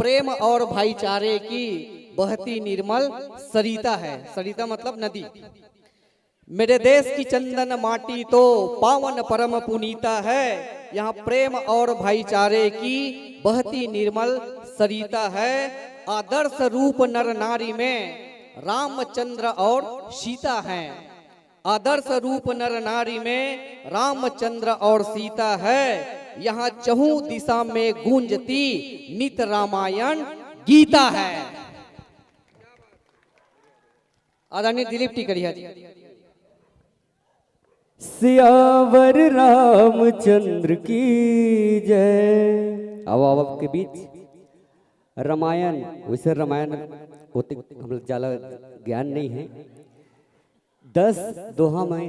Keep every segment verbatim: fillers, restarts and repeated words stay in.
प्रेम और भाईचारे की बहती निर्मल सरिता है। सरिता मतलब नदी। मेरे देश की चंदन माटी तो पावन परम पुनीता है। यहाँ प्रेम और भाईचारे की बहती निर्मल सरिता है। आदर्श रूप नर नारी में रामचंद्र और सीता हैं। आदर्श रूप नर नारी में रामचंद्र और सीता है। यहाँ चहु दिशा में गूंजती नित रामायण गीता है। आदरणीय दिलीप टिकरिया जी। सियावर रामचंद्र की जय। आओ, आओ, आपके बीच रामायण, वैसे रामायण ओते हम लोग ज्यादा ज्ञान नहीं है। दस दोहा मैं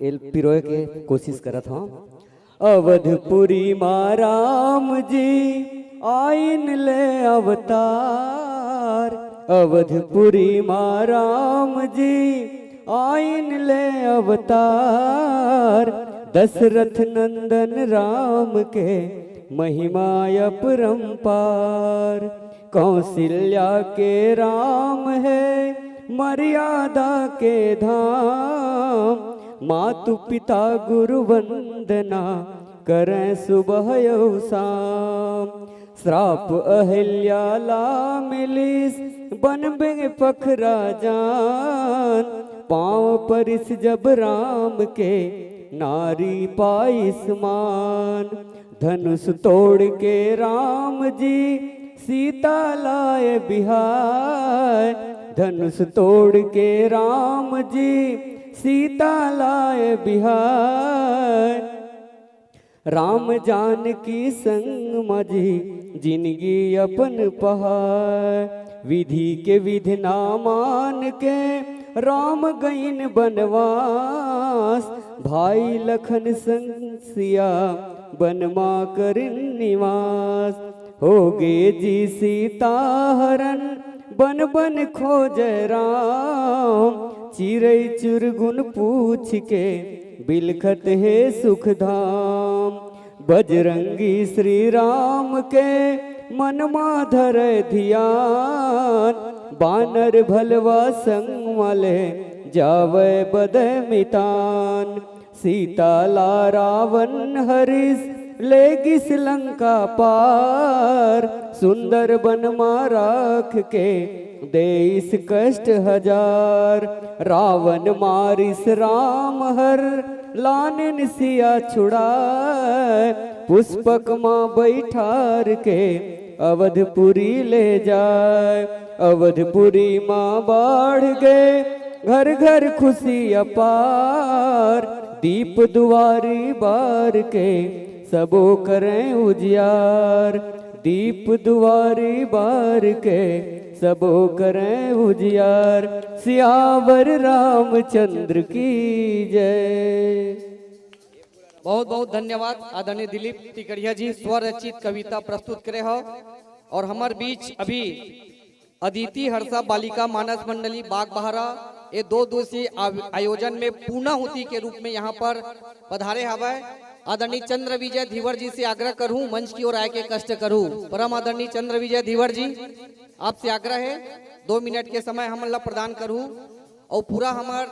एल पिरोए के कोशिश करत हूँ। अवधपुरी मा राम जी आइन ले अवतार, अवधपुरी मा राम जी आइन ले अवतार। दशरथ नंदन राम के महिमा अपरंपार। कौशल्या के राम है मर्यादा के धाम, मातु पिता गुरु वंदना करें सुबह अउ शाम। श्राप अहिल्या ला मिलिस बन में पखरा जान, पाँव परिस जब राम के नारी पाइस मान। धनुष तोड़ के राम जी सीता लाए बिहाय, धनुष तोड़ के राम जी सीता लाए बिहाय। राम जानकी संग मझी जिनगी अपन पहाय। विधि के विधि ना मान के राम गइन बनवास, भाई लखन संग सिया बन मा करिन निवास। होगे जी सीता हरन बन बन खोजय राम, चिरई चुरगुन पूछ के बिलखत हे सुख धाम। बजरंगी श्री राम के मन मा धरय धियान, बानर भलवा संग मा ले जावय बदय मितान। सीता ला रावन हरिस ले गिस लंका पार, सुंदर बन मा राख के देइस कष्ट हजार। रावन मारिस राम हर लानन सिया छुड़ाय, पुष्पक मा बैठार के अवधपुरी ले जाय। अवधपुरी मा बाढ़ गे घर घर खुशी अपार, दीप दुवारी बार के सबो करें उजियार, दीप दुवारी बार के सबो करें उजियार। सियावर रामचंद्र की जय। बहुत बहुत धन्यवाद आदरणीय दिलीप टिकरिया जी, स्वरचित कविता प्रस्तुत करे हो। और हमर बीच अभी अदिति हर्षा बालिका मानस मंडली बागबाहरा ये दो दिवसीय आव-, आयोजन में पूर्णाहुति के रूप में यहाँ पर पधारे हवय। आदरणीय चंद्र विजय धीवर जी से आग्रह करहूँ, मंच की ओर आए के कष्ट करहूँ। परम आदरणीय चंद्र विजय धीवर जी, आपसे आग्रह है, दो मिनट के समय हमन ला प्रदान करहूँ। और पूरा हमर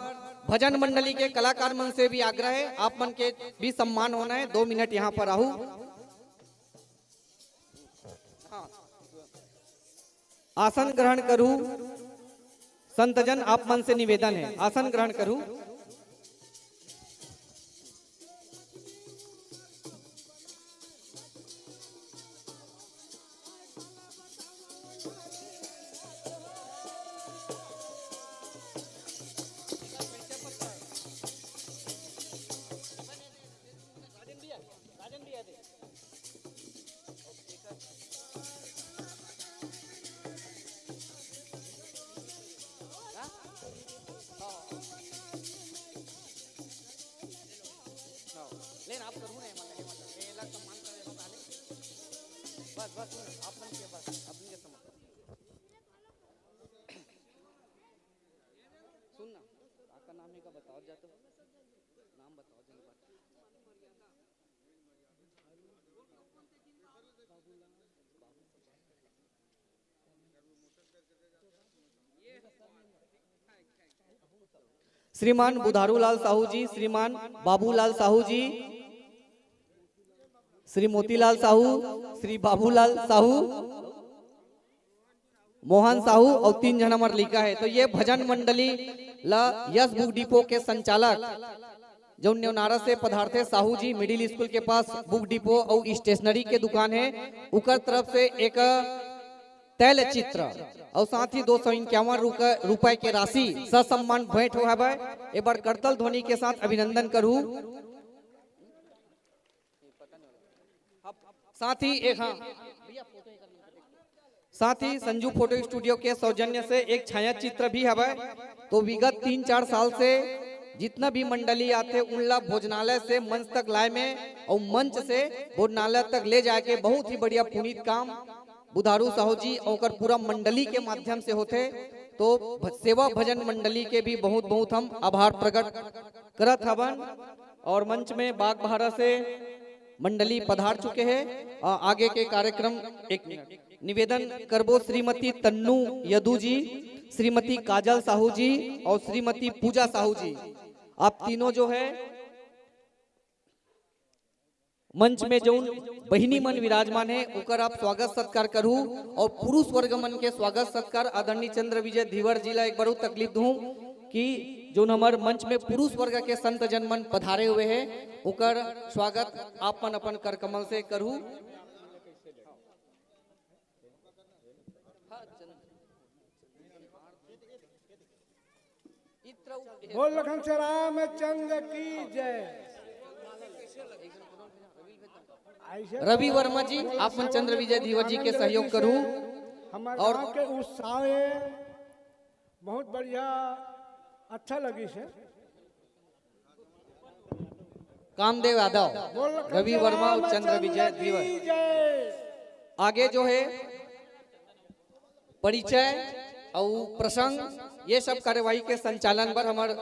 भजन मंडली के कलाकार मन से भी आग्रह है, आप मन के भी सम्मान होना है। दो मिनट यहाँ पर आहू। हाँ। आसन ग्रहण करू। संतजन, आप मन से निवेदन है, आसन ग्रहण करू। लेकिन आप करू नहीं, मतलब, ये मतलब, ये अलग सम्मान कर देना पहले। बस, बस, सुन, आप मन के बस, अपने के समझ। सुन ना, काका नाम है का बताओ जा तो। नाम बताओ जन बात। श्रीमान बुधारू लाल साहू जी, श्रीमान बाबूलाल साहू जी, श्री मोतीलाल साहू, श्री बाबूलाल साहू, मोहन साहू अउ तीन झन हमर लइका हे। तो ये भजन मंडली ला यस बुक डिपो के संचालक, जो नेवनारा से पधारथे साहू जी, मिडिल स्कूल के पास बुक डिपो अउ स्टेशनरी के दुकान हे, उकर तरफ से एक तैल चित्र अउ साथ ही दो सौ इक्यावन रुपए के राशि ससम्मान भेंट हो हवय। एक बार करतल ध्वनि के साथ अभिनंदन करू। साथ ही एक, हाँ, साथ ही संजू फोटो स्टूडियो के सौजन्य से एक छाया चित्र भी हवय। तो विगत तीन चार साल से जितना भी मंडली आथे, उनला भोजनालय से मंच तक लाए में अउ मंच से भोजनालय तक ले जाए के बहुत ही बढ़िया पुनीत काम बुधारू साहू जी अउ ओकर पूरा मंडली के माध्यम से होथे। तो भ-, सेवा भजन मंडली के भी बहुत बहुत हम आभार प्रकट करत हवन। और मंच में बागबाहरा से मंडली पधार चुके हैं। आ, आगे के कार्यक्रम, एक मिनट, निवेदन करबो श्रीमती तन्नू यदु जी, श्रीमती काजल साहू जी और श्रीमती पूजा साहू जी, आप तीनों जो है मंच में जौन बहिनी मन विराजमान है, ओकर आप स्वागत सत्कार करू। और पुरुष वर्ग मन के स्वागत सत्कार आदरणीय चंद्र विजय धीवर जी ला एक बार तकलीफ दूं कि जौन हमर मंच में पुरुष वर्ग के संत जन मन पधारे हुए हैं, ओकर स्वागत आप मन अपन करकमल से करू। बोल लखन से रामचंद्र की जय। ऐसे रवि वर्मा जी, आप मन चंद्र विजय धीवर जी के सहयोग करू। हमारे और गांव के उत्साह है, बहुत बढ़िया, अच्छा लगी से। कामदेव यादव, बोल लखन रवि से वर्मा और चंद्र रामचंद्र विजय की धीवर। जय। आगे जो है परिचय अउ प्रसंग, ये सब कार्यवाही के संचालन बर हमर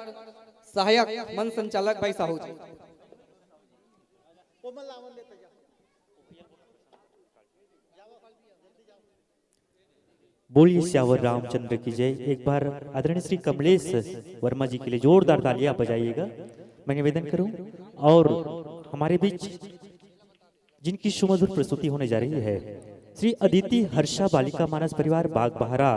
सहायक मन संचालक भाई साहू जी। बोलिए सियावर रामचंद्र की जय। एक बार आदरणीय श्री कमलेश वर्मा जी के लिए जोरदार तालियां बजाइएगा, मैं निवेदन करूं। और हमारे बीच जिनकी सुमधुर प्रस्तुति होने जा रही है, श्री अदिति हर्षा बालिका मानस परिवार बागबहारा,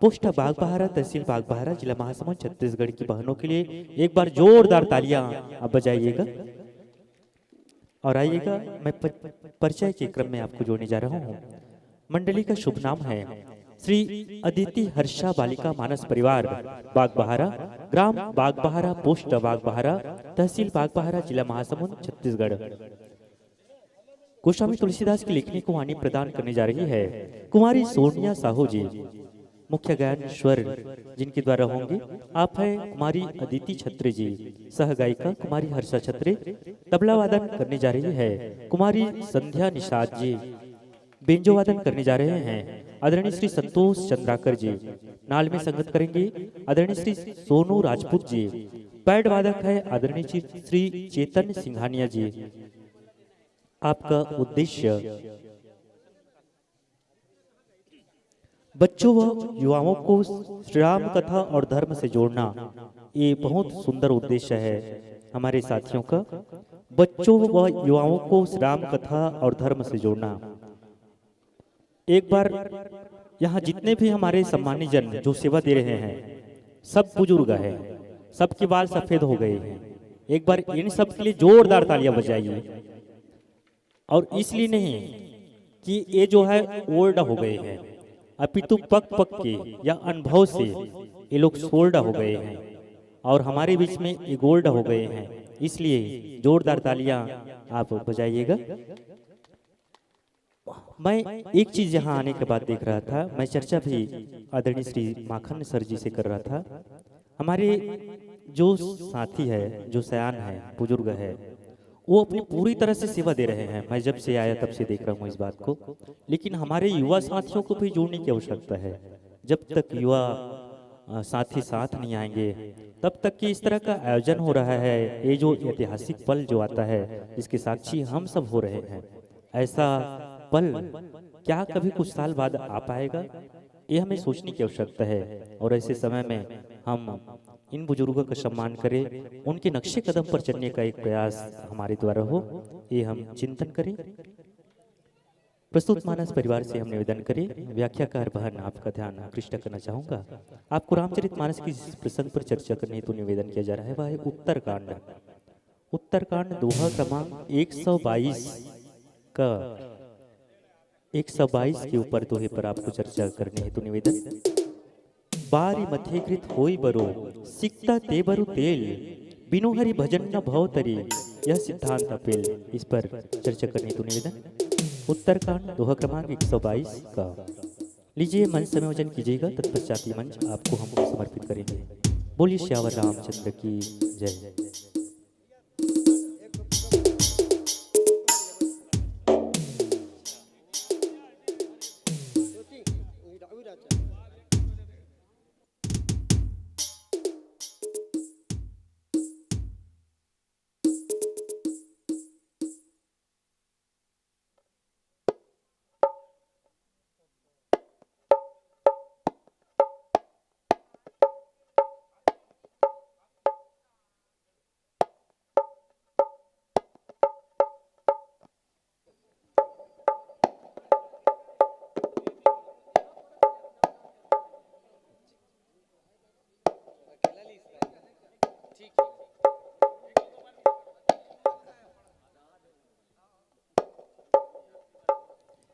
पोस्ट बागबहारा, तहसील बागबहारा, जिला महासमुंद, छत्तीसगढ़ की बहनों के लिए एक बार जोरदार तालियां आप बजाइएगा। और आइएगा, मैं प-, परिचय के क्रम में आपको जोड़ने जा रहा हूँ। मंडली का शुभ नाम है श्री अदिति हर्षा बालिका मानस परिवार, बागबहारा, ग्राम बागबहारा, पोस्ट बागबहारा, तहसील बागबहारा, जिला महासमुंद, छत्तीसगढ़। गोस्वामी तुलसीदास की लेखनी को वाणी प्रदान करने जा रही है कुमारी सोनिया साहू जी। मुख्य गायन स्वर जिनके द्वारा होंगे, आप हैं कुमारी अदिति छत्री जी। सह गायिका कुमारी हर्षा छत्री। तबला वादन करने जा रही है कुमारी संध्या निषाद जी। बेंजो वादन करने जा रहे हैं आदरणीय श्री संतोष चंद्राकर जी। नाल में संगत करेंगे आदरणीय श्री सोनू राजपूत जी। पैड वादक है आदरणीय श्री, श्री चेतन सिंघानिया जी। आपका उद्देश्य बच्चों व युवाओं को श्री राम कथा और धर्म से जोड़ना, ये बहुत सुंदर उद्देश्य है हमारे साथियों का। बच्चों व युवाओं को श्री राम कथा और धर्म से जोड़ना। एक बार यहाँ जितने भी हमारे सम्मानित जन जो सेवा दे रहे हैं, सब बुजुर्ग हैं, सबके बाल सफेद हो गए हैं। एक बार इन सब के लिए जोरदार तालियां बजाइए। और इसलिए नहीं कि ये जो है ओल्ड हो गए हैं, अपितु पक पक के या अनुभव से ये लोग सोल्ड हो गए हैं और हमारे बीच में ये गोल्ड हो गए हैं। इसलिए जोरदार तालियां आप बजाइएगा। मैं एक चीज यहाँ आने के बाद देख रहा था, मैं चर्चा भी आदरणीय श्री माखन सर जी से कर रहा था। हमारे जो साथी है, जो सयान है, बुजुर्ग है, वो अपनी पूरी तरह से सेवा दे रहे हैं। मैं जब से आया तब से देख रहा हूँ इस बात को। लेकिन हमारे युवा साथियों को भी जोड़ने की आवश्यकता है। जब तक युवा अ, साथी साथ नहीं आएंगे, तब तक कि इस तरह का आयोजन हो रहा है, ये जो ऐतिहासिक पल जो आता है, जिसके साक्षी हम सब हो रहे हैं, ऐसा पल क्या कभी कुछ साल बाद आ पाएगा? ये हमें सोचने की आवश्यकता है। और ऐसे समय में हम इन बुजुर्गों का सम्मान करें, उनके नक्शे कदम पर चलने का एक प्रयास हमारे द्वारा हो, ये हम चिंतन करें। प्रस्तुत मानस परिवार से हम निवेदन करें, व्याख्याकार बहन आपका ध्यान आकृष्ट करना चाहूँगा। आपको रामचरित मानस की जिस प्रसंग पर चर्चा करने हेतु निवेदन किया जा रहा है, वह है उत्तरकांड। उत्तरकांड दोहा क्रमांक एक सौ बाईस का, एक सौ बाईस के ऊपर दोहे पर आपको चर्चा करने हेतु निवेदन। बारी मथे घृत होई बरो, सिकता ते बरु तेल, बिनु हरि भजन न भव तरे, यह सिद्धांत अपेल। इस पर चर्चा करने हेतु निवेदन। उत्तरकांड दोहा क्रमांक एक सौ बाईस का। लीजिए, मंच संयोजन कीजिएगा, तत्पश्चात ये मंच आपको हम समर्पित करेंगे। बोलिए सियावर रामचंद्र की जय।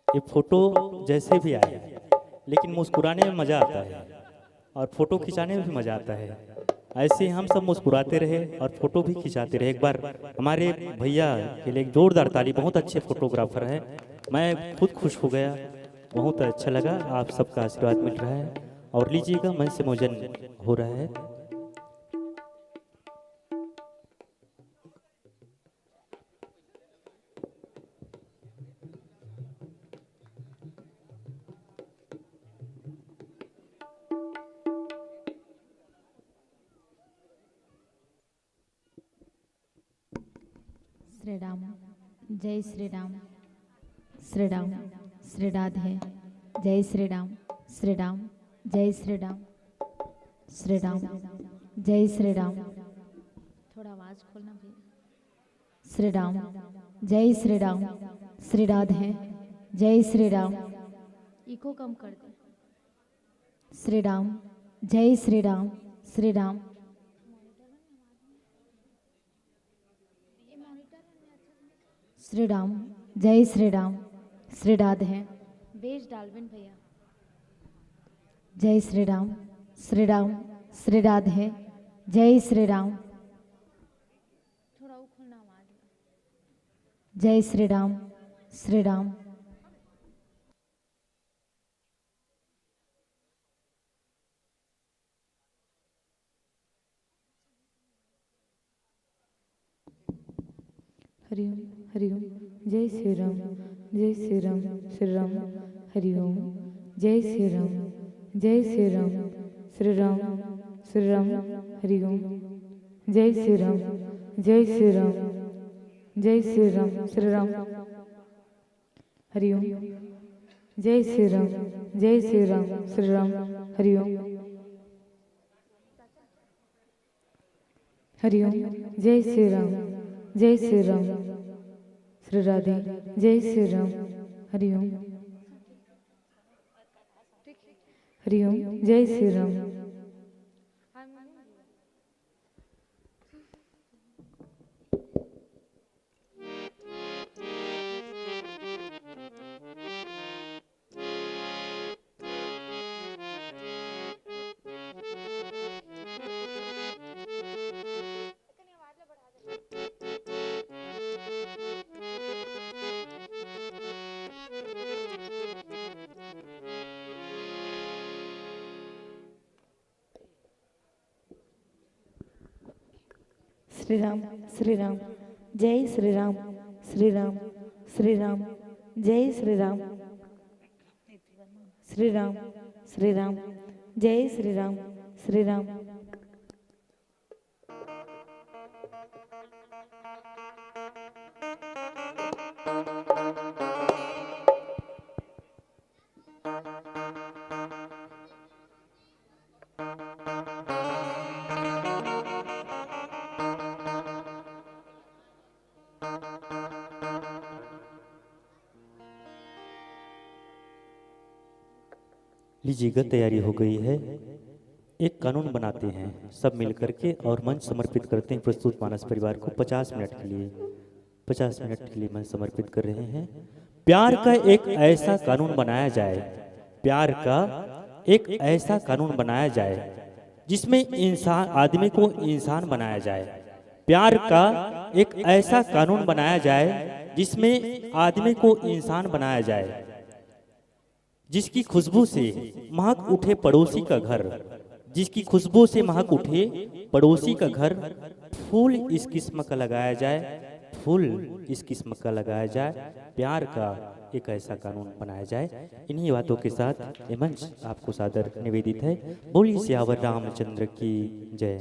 ये फोटो जैसे भी आए, लेकिन मुस्कुराने में मज़ा आता है और फोटो खिंचाने में भी मज़ा आता है। ऐसे ही हम सब मुस्कुराते रहे और फोटो भी खिंचाते रहे। एक बार हमारे भैया के लिए एक जोरदार ताली, बहुत अच्छे फोटोग्राफर हैं। मैं खुद खुश हो गया, बहुत अच्छा लगा। आप सबका आशीर्वाद मिल रहा है और लीजिएगा, मंच से भोजन हो रहा है। श्री राम। जय श्री राम। श्री राम। श्री राधे। जय श्री राम। श्री राम। जय श्री राम। श्री राम। जय श्री राम। थोड़ा आवाज खोलना भैया। श्री राम। जय श्री राम। श्री राधे। जय श्री राम। इको कम कर दे। श्री राम। जय श्री राम। श्री राम। श्री राम। जय श्री राम। श्री राधे। बेस डालबिन भैया। जय श्री राम। श्री राम। श्री राधे। जय श्री राम। थोड़ा वो खोलना आवाज। जय श्री राम। श्री राम। हरिओम। हरिओम। जय श्री राम। जय श्री राम। श्री राम। हरिओम। जय श्री राम। जय श्री राम। श्री राम। श्री राम। हरिओम। जय श्री राम। जय श्री राम। जय श्री राम। श्री राम। हरिओम। जय श्री राम। जय श्री राम। श्री राम। हरिओम। हरिओम। जय श्री राम। जय श्री राम। श्री राधे। जय श्री राम। हरिओम। हरिओम। जय श्री राम। श्री राम। श्री राम। जय श्री राम। श्री राम। श्री राम। जय श्री राम। श्री राम। श्री राम। जय श्री राम। श्री राम। लीजिएगा, तैयारी हो गई है। एक कानून बनाते हैं सब मिल करके और मंच समर्पित करते हैं प्रस्तुत मानस परिवार को पचास मिनट के लिए। पचास मिनट के लिए मंच समर्पित कर रहे हैं। प्यार का एक ऐसा कानून बनाया जाए, प्यार का एक ऐसा कानून बनाया जाए जिसमें इंसान, आदमी को इंसान बनाया जाए। प्यार का एक ऐसा कानून बनाया जाए जिसमें आदमी को इंसान बनाया जाए, जिसकी खुशबू से महक उठे पड़ोसी का घर, जिसकी खुशबू से महक उठे पड़ोसी का घर। फूल इस किस्म का लगाया जाए, फूल इस किस्म का लगाया जाए, प्यार का एक ऐसा कानून बनाया जाए। इन्हीं बातों के साथ ये मंच आपको सादर निवेदित है। बोलिए सियावर रामचंद्र की जय।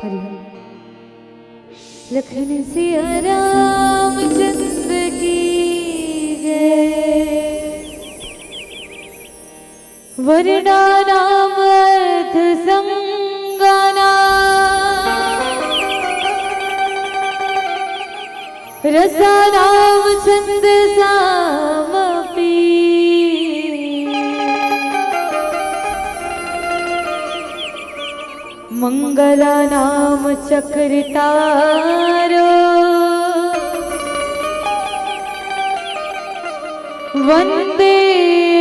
हरि हरि। लखन सिया रामचंद्र की जय। वर्णानाम अर्थ संगाना, रसानाम छंद सामपि। मंगला नाम चक्रतारो वंदे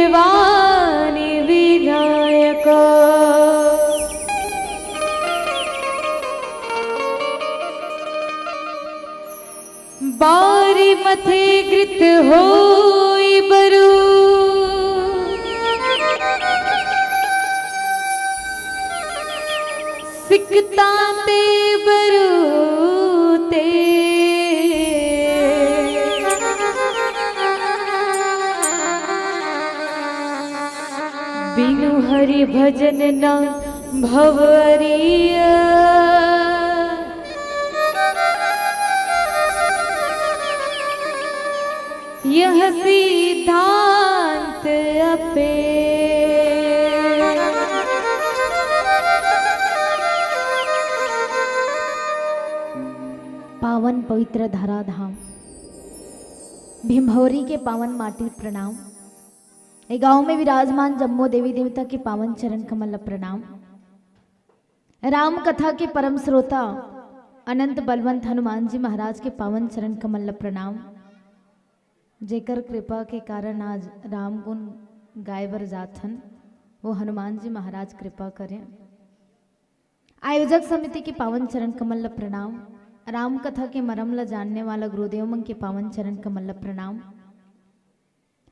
वाणी विनायक। बारी मथे घृत होई बरू, सिकता ते बरू ते। बिनु हरि भजन न भव अरिया। यह सिद्धांत अपे। पावन पवित्र धराधाम भीमभौरी के पावन माटी प्रणाम। ए गांव में विराजमान जम्मो देवी देवता के पावन चरण कमल ला प्रणाम। राम कथा के परम श्रोता अनंत बलवंत हनुमान जी महाराज के पावन चरण कमल ला प्रणाम। जेकर कृपा के कारण आज राम गुण गाए बर जात हन, वो हनुमान जी महाराज कृपा करें। आयोजक समिति के पावन चरण कमल ला प्रणाम। राम कथा के मरम ला जानने वाला गुरुदेव मन के पावन चरण कमल ला प्रणाम।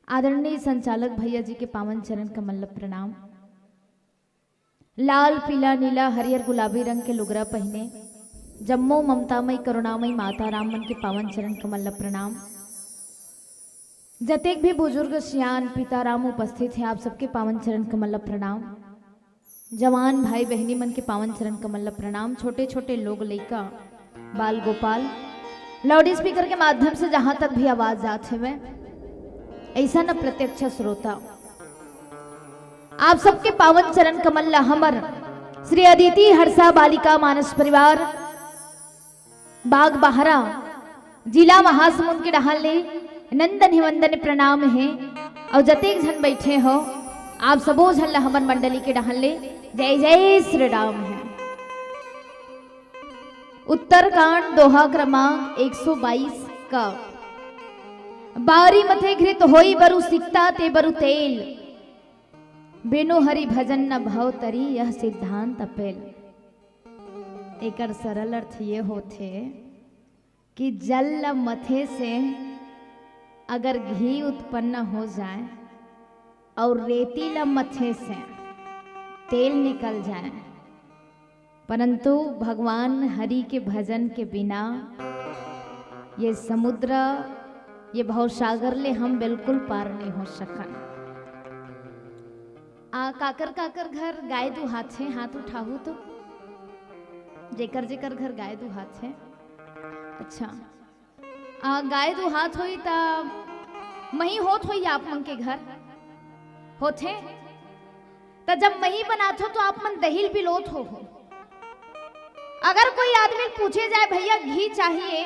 आदरणीय संचालक भैया जी के पावन चरण कमल ला प्रणाम। लाल, पीला, नीला, हरियर, गुलाबी रंग के लुगरा पहिने जम्मो ममतामयी, करुणामयी माता राम मन के पावन चरण कमल ला प्रणाम। जतेक भी बुजुर्ग सियान पिता राम उपस्थित हे, आप सबके पावन चरण कमल ला प्रणाम। जवान भाई बहिनी मन के पावन चरण कमल ला प्रणाम। छोटे छोटे लोग, लइका, बाल गोपाल, लाउड स्पीकर के माध्यम से जहां तक भी आवाज जात हवे, ऐसा न प्रत्यक्ष श्रोता, आप सबके पावन चरण कमल ला हमर श्री अदिति हर्षा बालिका मानस परिवार बागबाहरा, जिला महासमुंद के डहान ले नंदन ही वंदन प्रणाम हे। अउ जतेक झन बैठे हो, आप सबो झन ला हमर मंडली के डहान ले जय जय श्री राम हे। उत्तरकांड दोहा क्रमांक एक सौ बाईस का, बारी मथे घृत होई बरु सिकता ते बरु तेल, बिनु हरि भजन न भव तरी यह सिद्धांत अपेल। एकर सरल अर्थ ये होथे कि जल ल मथे से अगर घी उत्पन्न हो जाए और रेती ल मथे से तेल निकल जाए, परंतु भगवान हरि के भजन के बिना ये समुद्र, ये भवसागर ले हम बिल्कुल पार नहीं हो सकन। आ, काकर काकर घर गाय दुहाथे, हाथ उठाहू तो। जेकर जेकर घर गाय दुहाथे। अच्छा, आ, गाय दुहात होई त मही होत होई आप मन के घर होथे। त जब मही बनात हो तो आप मन दही ल बिलोत हो, हो। अगर कोई आदमी पूछे जाए, "भैया, घी चाहिए,"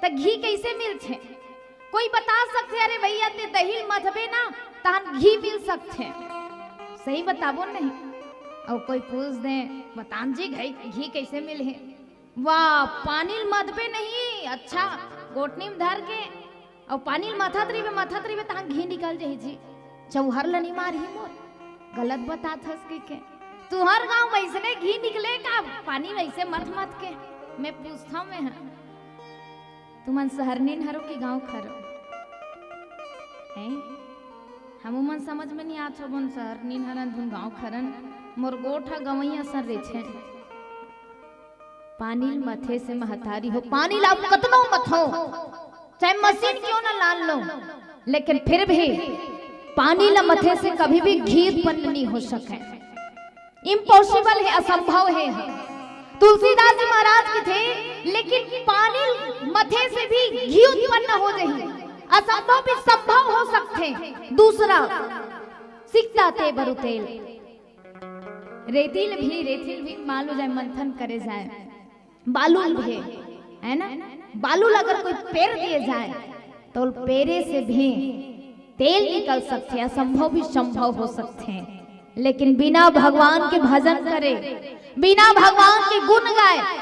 त घी कैसे मिलथे? कोई बता सकथे, "अरे भैया, ते दही ल मथबे ना, तहन घी मिल सकथे।" सही बताबो नहीं? अउ कोई पूछ दे, "बतान जी, घी, घी कैसे मिलही?" वाह, पानी ल मथबे नहीं, अच्छा, गोटनी में धर के, अउ पानी ल मथत रहिबे, मथत रहिबे, तहां घी निकल जाही जी। चौहर ल नहीं मारही मोर, गलत बतात हस कहिके। तुहर गांव में अइसने घी निकले का, पानी में अइसे मथ मथ के? मैं पूछथव मैं ह, तुमन सहरनीन हरो कि गांव खरो? हैं? हमू मन समझ में नहीं आत हो, बोन सहरनीन हरन, धुन गांव खरन, मोर गोठ ह गंवई असन रहिथे। पानी ल मथे से महतारी हो, पानी ल आप कतनो मथो, चाहे मशीन क्यों ना लान लो, लेकिन फिर भी पानी ल मथे से कभी भी घी उत्पन्न नहीं हो सके। Impossible है, असंभव है। तुलसीदास जी महाराज कथे, "लेकिन पानी ल मथे से भी घी उत्पन्न हो जाही, असंभव भी संभव हो सकथे।" दूसरा, सिकता ते बरु तेल, रेती ल भी, रेती ल भी मान लो जाए मंथन करे जाए, बालू ल भी, है ना, बालू ल अगर कोई पेर दिए जाए तो पेरे से भी तेल निकल सकथे, असंभव भी संभव हो सकथे। लेकिन बिना भगवान के भजन करे, बिना भगवान के गुण गाए,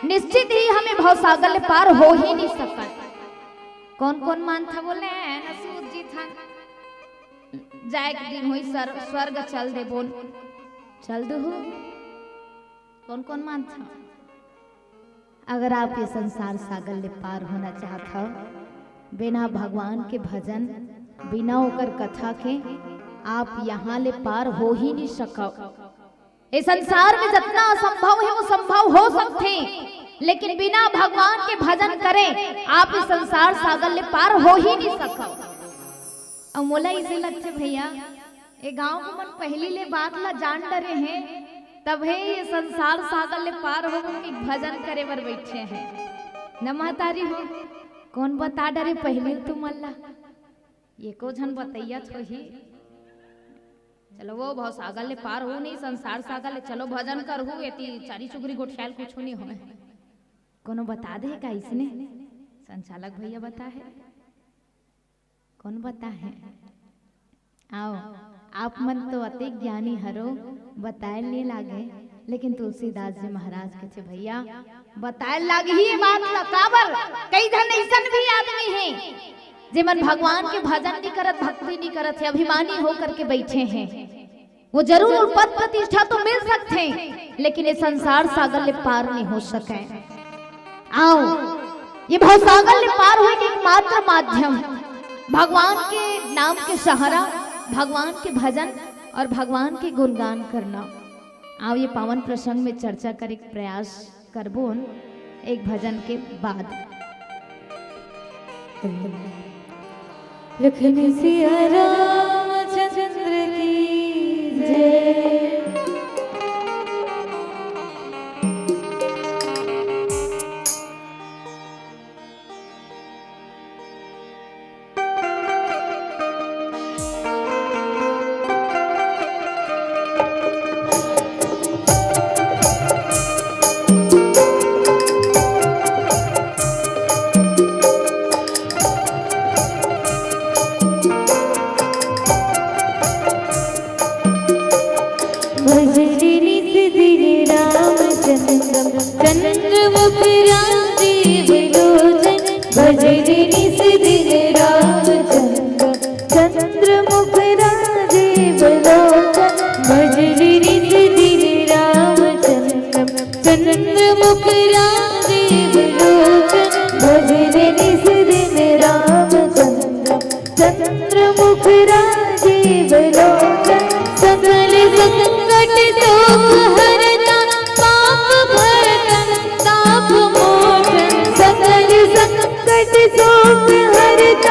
निश्चित ही हमन भवसागर ले पार हो ही नहीं सकत। कौन कौन मानथा बोले, "ए, न सूत जी थन, जाए के दिन होई, स्वर्ग चल देबोन।" चल दुहू। कौन कौन मानथा? अगर आप ये संसार सागर ले पार होना चाहत हव, बिना भगवान के भजन, बिना ओकर कथा के आप यहाँ ले पार हो ही नहीं सकव। ये संसार में जितना असंभव है, वो संभव हो सकथे, लेकिन बिना भगवान के भजन करे आप ये संसार सागर ले पार हो ही नहीं सकव। अउ मोला इसे लगथे भैया, ए गांव के मन पहिली ले बात ला जान डरे हे, तभे ये संसार सागर ले पार हो के भजन करे बर बैठे हे। न महतारी हो, कौन बता डरे पहिली तुमन ला? एको झन बतैया थोही। चलो वो भव सागर ले पार हो नहीं, संसार सागर ले चलो भजन करहू, एती चारी चुगरी गोठियाल कुछू नहीं होय। कोनो बता दे का इसने? संचालक भैया बता है। कौन बता है? आओ, आप मन तो अतेक ज्ञानी हरो, बताए ले लागे, लेकिन तुलसीदास जी महाराज कथे, "भैया, बताए लागे ही ये बात ला।" काबर? कई झन अइसन भी आदमी हे, जेमन भगवान के भजन नहीं करत, भक्ति नहीं करत हे, अभिमानी होकर के बैठे हैं। वो जरूर उन पद प्रतिष्ठा तो मिल सकथे, लेकिन ये संसार सागर ले पार नहीं हो सके। आओ, ये भवसागर ले पार होए के एकमात्र माध्यम भगवान के नाम के सहारा, भगवान के भजन और भगवान के गुणगान करना। आओ, ये पावन प्रसंग में चर्चा करे के प्रयास करबोन एक भजन के बाद। लखन सिया रामचंद्र की जय। भजन निस दिन रामचंद्रम, चंद्रमुख राजीव लोचन। भजन निस दिन रामचंद्रम, चंद्रमुख राजीव लोचन। भजन निस दिन रामचंद्रम, चंद्रमुख राजीव लोचन। भजन निस दिन रामचंद्रम, चंद्रमुख राजीव लोचन। सकल संकट शोक हरता, पाप भय संताप मोचन। सकल संकट शोक हरता,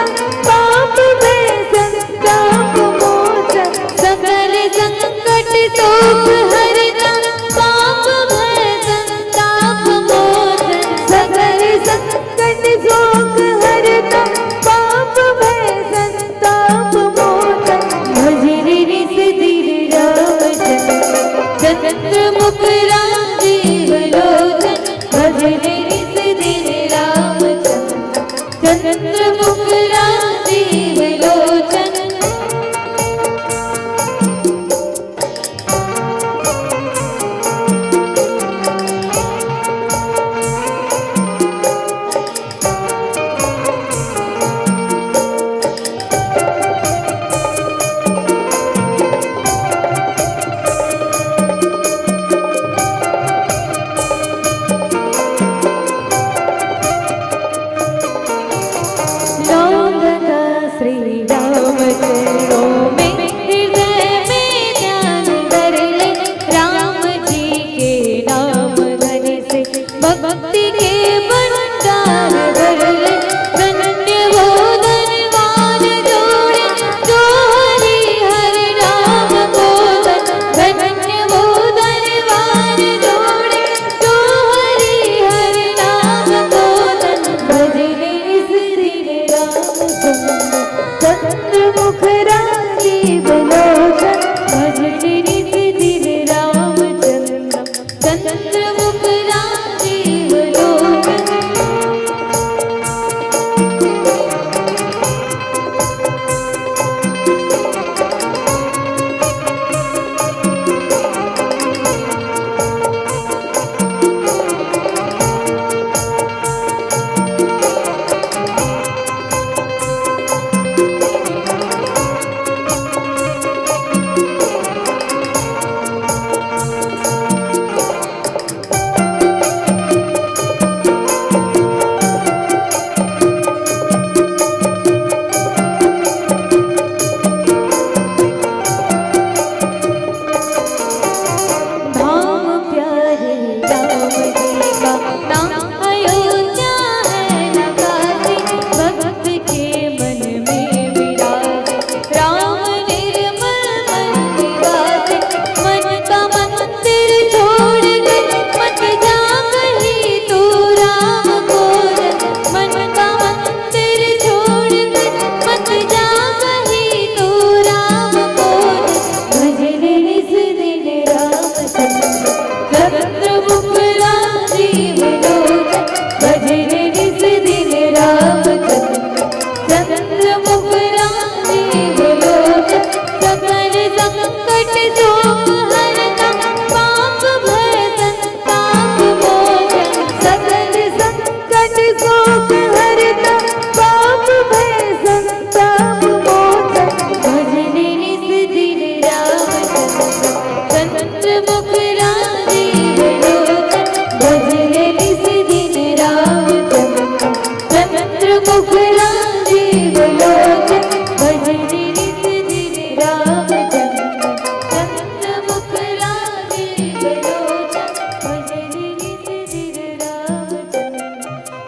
लोचन, भजन नित दिल राजन,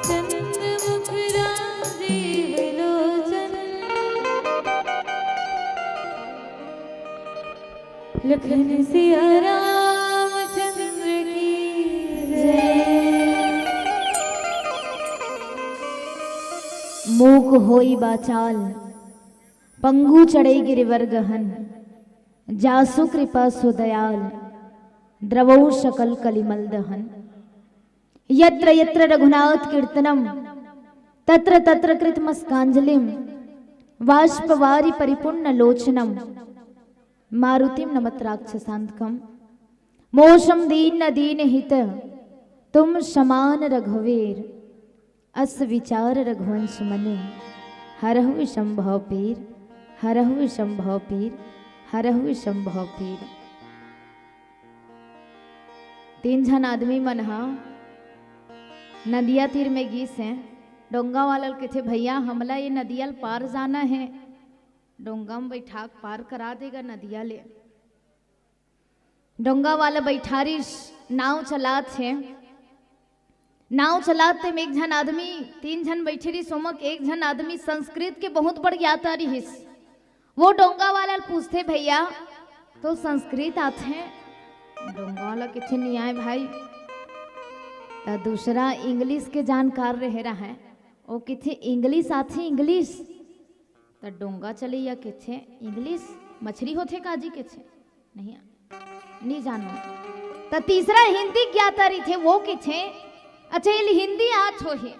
चंद्र मुख राजीव लोचन। लखन सिया रामचंद्र की जय। मूक होई बाचाल, पंगु चढ़ई गिरिवर गहन, जासु कृपा सो दयाल, द्रवौ सकल कलिमल दहन। यत्र यत्र रघुनाथ कीर्तनम, तत्र तत्र कृतमस्कांजलिम, वाष्पवारि परिपूर्ण लोचनम, मारुतिम नमत राक्षसांतकम। मोषम दीन दीन हित तुम समान रघुवीर, अस विचार रघुवंश मने, हरहु विषम भव पीर, हरहु विषम भव पीर, हरहु विषम भव पीर। तीन झन आदमी मन ह नदिया तीर में गिस हे। डोंगा वाला ल कथे, "भैया, हमला ये नदिया ल पार जाना हे।" डोंगा में बैठा के पार करा देगा नदिया ले। डोंगा वाला बैठारिस, नाव चलात हे। नाव चलात तेम एक झन आदमी, तीन झन बैठे रिस, ओमा के एक झन आदमी संस्कृत के बहुत बड़ ज्ञाता रिहिस। वो डोंगा वाला ल पूछथे, "भैया, तोला संस्कृत आथे?" डोंगा वाला कथे, "नइ आय भाई।" त दूसरा इंग्लिश के जानकार रहे रहय, वो कथे, "इंग्लिश आथे, इंग्लिश?" त डोंगा चलइया कथे, "इंग्लिश मछरी होथे का जी?" कथे, "नहीं, नइ जानंव।" त तीसरा हिंदी ज्ञाता रहिथे, वो कथे, "अच्छा, एला हिंदी आत होही।"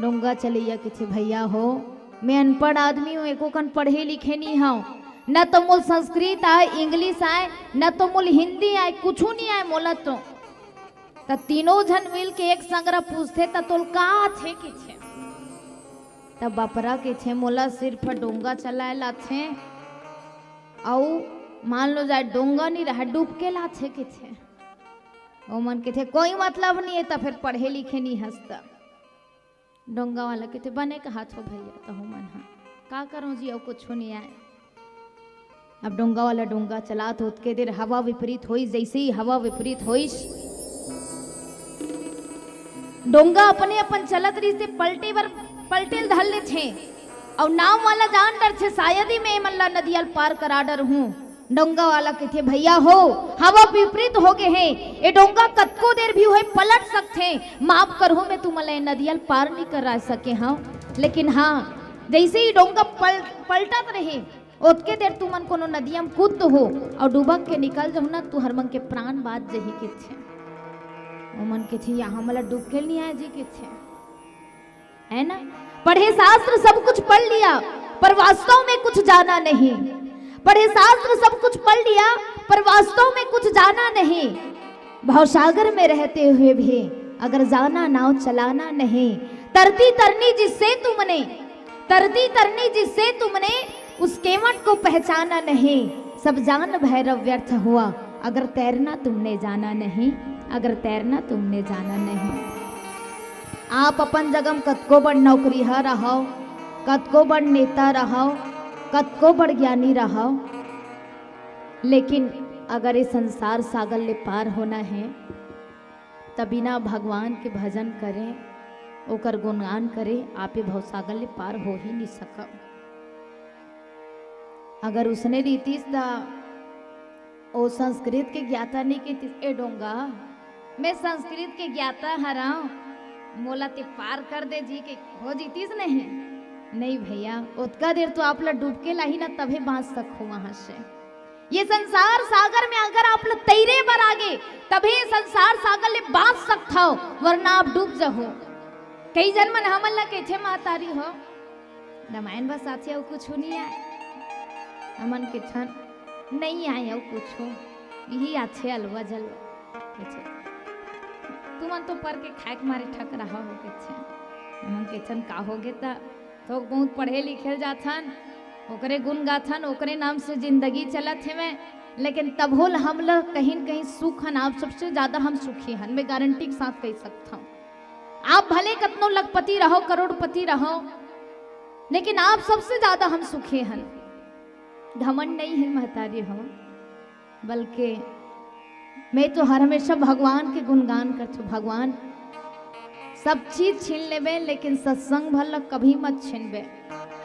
डोंगा चलइया कथे, "भैया हो, मैं अनपढ़ आदमी हंव, एको कन पढ़े लिखे नइ हंव, न तो मोला संस्कृत आय, इंग्लिश आय, न तो मोला हिंदी आय, कुछू नइ आय मोला तो।" त तीनों झन मिल के एक संग ल पूछथे, "त तोला का आथे?" कथे। त बपरा कथे, "मोला सिर्फ डोंगा चलाय ल आथे, अउ मान लो जाय डोंगा नइ रहय, डुबके ल आथे," कथे। ओमन कथे, "कोई मतलब नइ हे, त फेर पढ़े लिखे नइ हस त।" डोंगा वाला कथे, "बने कहत हो भैया, तहू मन ह, का करंव जी, अउ कुछू नइ आय।" अब डोंगा वाला डोंगा चलात, ओतके देर हवा विपरीत होइस। जइसे ही हवा विपरीत होइस, डोंगा अपने अपन चलत रहिस ते पलटे बर, पलटे ल धर लेथे। अउ नाव वाला जान डरथे, "शायद ही मैं एमन ला नदिया ल पार करा डरहूं।" डोंगा वाला कथे, "भैया हो, हवा विपरीत हो गे हे, ए डोंगा कतको देर भी होय पलट सकथे, माफ करहू मैं तुमन ला ए नदिया ल पार नइ करा सके हंव, लेकिन हां, जइसे ही डोंगा पल-, पलटत रही, ओतके देर तुमन कोनो नदिया म कूद हो अउ डुबक के निकल जहू ना, तुहर मन के प्राण बाच जही," कथे। ओमन कथे, "या हमला डुबके नइ आय जी," कथे। है ना? पढ़े शास्त्र सब कुछ पढ़ लिया, पर वास्तव में कुछ जाना नहीं। पढ़े शास्त्र सब कुछ पढ़ लिया, पर वास्तव में कुछ जाना नहीं। भवसागर में रहते हुए भी अगर जाना नाव चलाना नहीं, तरती तरनी जिससे तुमने, तरती तरनी जिससे तुमने, उस केवट को पहचाना नहीं। सब जान भैरव व्यर्थ हुआ, अगर तैरना तुमने जाना नहीं, अगर तैरना तुमने जाना नहीं। आप अपन जगह म कतको बड़ नौकरिहा रहव, कतको बड़ नेता रहव, कतको बड़ ज्ञानी रहव, लेकिन अगर ये संसार सागर ले पार होना हे, त बिना भगवान के भजन करे, ओकर गुणगान करे, आप ये भवसागर ले पार हो ही नइ सकव। अगर उसने रहितिस त ओ संस्कृत के ज्ञाता नइ कहितिस, "ए डोंगा, मैं संस्कृत के ज्ञाता हरंव, मोला ते पार कर दे" जी के हो जतिस नहीं। नहीं भैया, ओतका देर तो आप ला डुबके लाही ना, तभे बांच सकहू वहां से। ये संसार सागर में अगर आप ला तैरे बर आगे, तभे ये संसार सागर ले बांच सकथव, वरना आप डूब जहू। कई झन मन हमन ला कहिथे, "महतारी हो, रामायण बस आथे, अउ कुछू नइ आय।" हमन कहिथन, "नइ आय अउ कुछू, इही आथे अलवा जलवा।" कहिथे, "तुमन तो पर के खाए के मारे ठकराहा हो," कहिथे। हमन कहिथन, "का होगे त, थोक बहुत पढ़े लिखे ल जाथन, ओकरे गुण गाथन, ओकरे नाम से जिंदगी चलत हेवय, लेकिन तभो ल हमला कहीं न कहीं सुख हन, आप सबसे ज्यादा हम सुखी हन, मैं गारंटी के साथ कहि सकथंव।" आप भले कतनो लखपति रहव, करोड़पति रहव, लेकिन आप सबसे ज्यादा हम सुखी हन। घमंड नइ हे महतारी हो, बल्कि मैं तो हर हमेशा भगवान के गुणगान करथों। भगवान, सब चीज छीन लेबे, लेकिन सत्संग भर ल कभी मत छीनबे।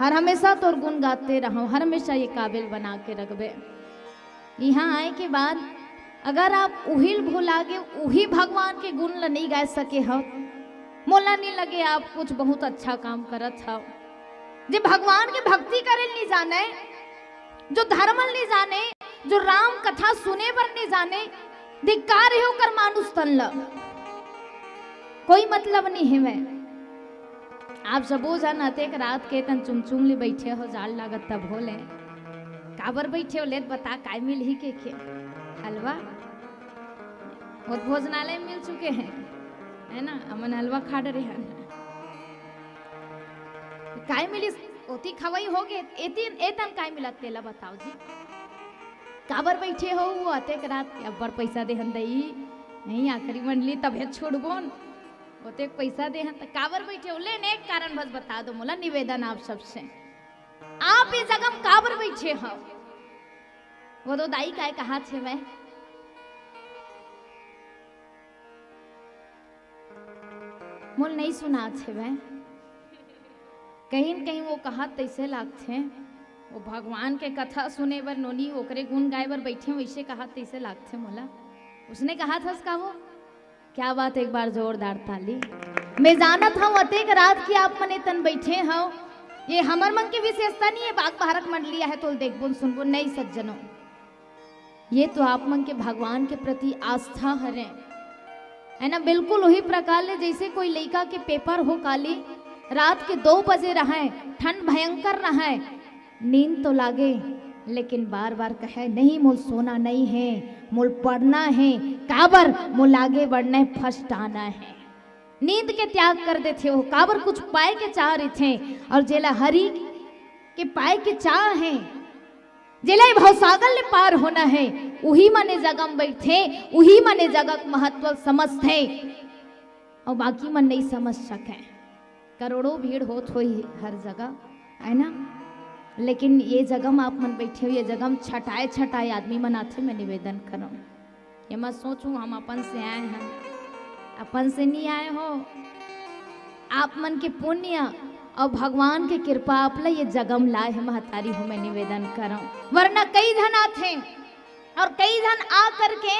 हर हमेशा तोर गुण गाते रहूं, हर हमेशा ये काबिल बना के रखबे। यहाँ आए के बाद अगर आप उही ल भुला गे, उही भगवान के गुण ल नहीं गा सके हो, मोला नहीं लगे आप कुछ बहुत अच्छा काम करत हो। जे भगवान के भक्ति करे ल नहीं जाने, जो धर्म ल नहीं जाने, जो राम कथा सुने बर नहीं जाने, धिक्कार हे ओकर मानुष तन ल। कोई मतलब नहीं हे। मैं आप सबो झन अतेक रात के तन चुमचुम ले बैठे हो, जाड़ लागत तब हो ले, काबर बैठे हो? ले त बता, काय मिलही के खे? हलवा? वो त भोजनालय में मिल चुके हैं, है ना? हमन हलवा खा डरे हन। काय मिलिस? ओती खवई हो गे, एती, एतन काय मिलत तेला बताओ जी। काबर बैठे हो वो अतेक रात के? अब्बड़ पैसा देहन दई, नहीं आखिरी मंडली तभे छोड़बोन, ओतेक पैसा देहन त काबर बैठे हो? ले न एक कारण बस बता दो मोला, निवेदन आप सबसे, आप ये जगह में काबर बैठे हो? वो तो दाई काय कहा थे मैं मोल नहीं सुना छे वै। कहीं न कहीं वो कहत तैसे लागथे, वो भगवान के कथा सुने बर नोनी ओकरे गुण गाए बर बैठे, वैसे कहत तैसे लागथे मोला। उसने कहा था उसका वो, क्या बात, एक बार जोरदार ताली। मैं जानत हूँ अतेक रात की आप मन एतन बैठे हो, ये हमर मन के विशेषता नहीं है, बाग बहारक मंडलिया है तो देखबो सुनबो नहीं सज्जनों। ये तो आप मन के भगवान के प्रति आस्था हरे, है ना? बिल्कुल वही प्रकार ले जैसे कोई लइका के पेपर हो काली, रात के दो बजे रहय, ठंड भयंकर रहय, नींद तो लागे, लेकिन बार बार कहे, नहीं, मोल सोना नहीं है, मोल पढ़ना है। काबर? मोल आगे बढ़ना है, फर्स्ट आना है। नींद के त्याग कर देथे हो, काबर? कुछ पाए के चाह रहिथे, और जेला हरि के पाए के चाह है, जेला ये भवसागर ले पार होना है, उही मन ए जगह म बैठथे, उही मन ए जगह के महत्व समझथे, और बाकी मन नहीं समझ सके। करोड़ों भीड़ होत होही हर जगह, है ना? लेकिन ये जगह म आप मन बैठे हो, ये जगह म छटाए छटाए आदमी मन आथे, मैं निवेदन करौं। ये मत सोचू हम अपन से आए हैं, अपन से नहीं आए हो। आप मन के पुण्य और भगवान के कृपा आप ला ये जगह म लाए है महतारी हो, मैं निवेदन करौं। वरना कई झन आथे और कई झन आ करके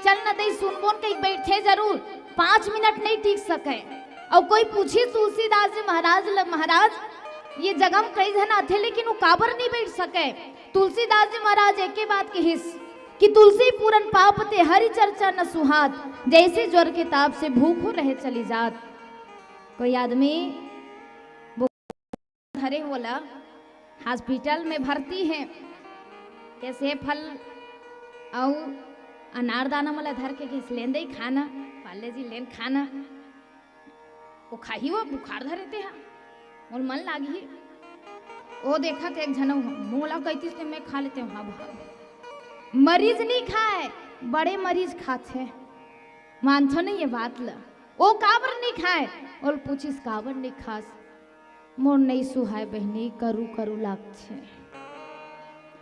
चल न दई सुनबोन कहीं बैठे जरूर, पाँच मिनट नहीं टिक सके। और कोई पूछी तुलसीदास जी महाराज ल-, महाराज ये जगह म कई झन आथे लेकिन वो काबर नहीं बैठ सके? तुलसीदास जी महाराज एक ही बात कहिस कि तुलसी पूरन पाप ते हरि चर्चा न सुहात, जैसे ज्वर के ताप से भूखो रहे चली जात। कोई आदमी धरे होला, हॉस्पिटल में भर्ती है, कैसे फल अउ अनारदाना मला धर के घेस लेन दई खाना, पाले जी लेन खाना, वो खाही वो बुखार धरे ते हा, मोल मन लागही। वो देखत एक झन मोला कहतीस ते मैं खा लेते हूँ, हाँ भाव। मरीज नहीं खाए, बड़े मरीज खाथे, मानथो नहीं ये बात ल। वो काबर नहीं खाए, ओल पूछिस काबर नहीं खास? मोर नइ सुहाय बहिनी, करू करू लागथे।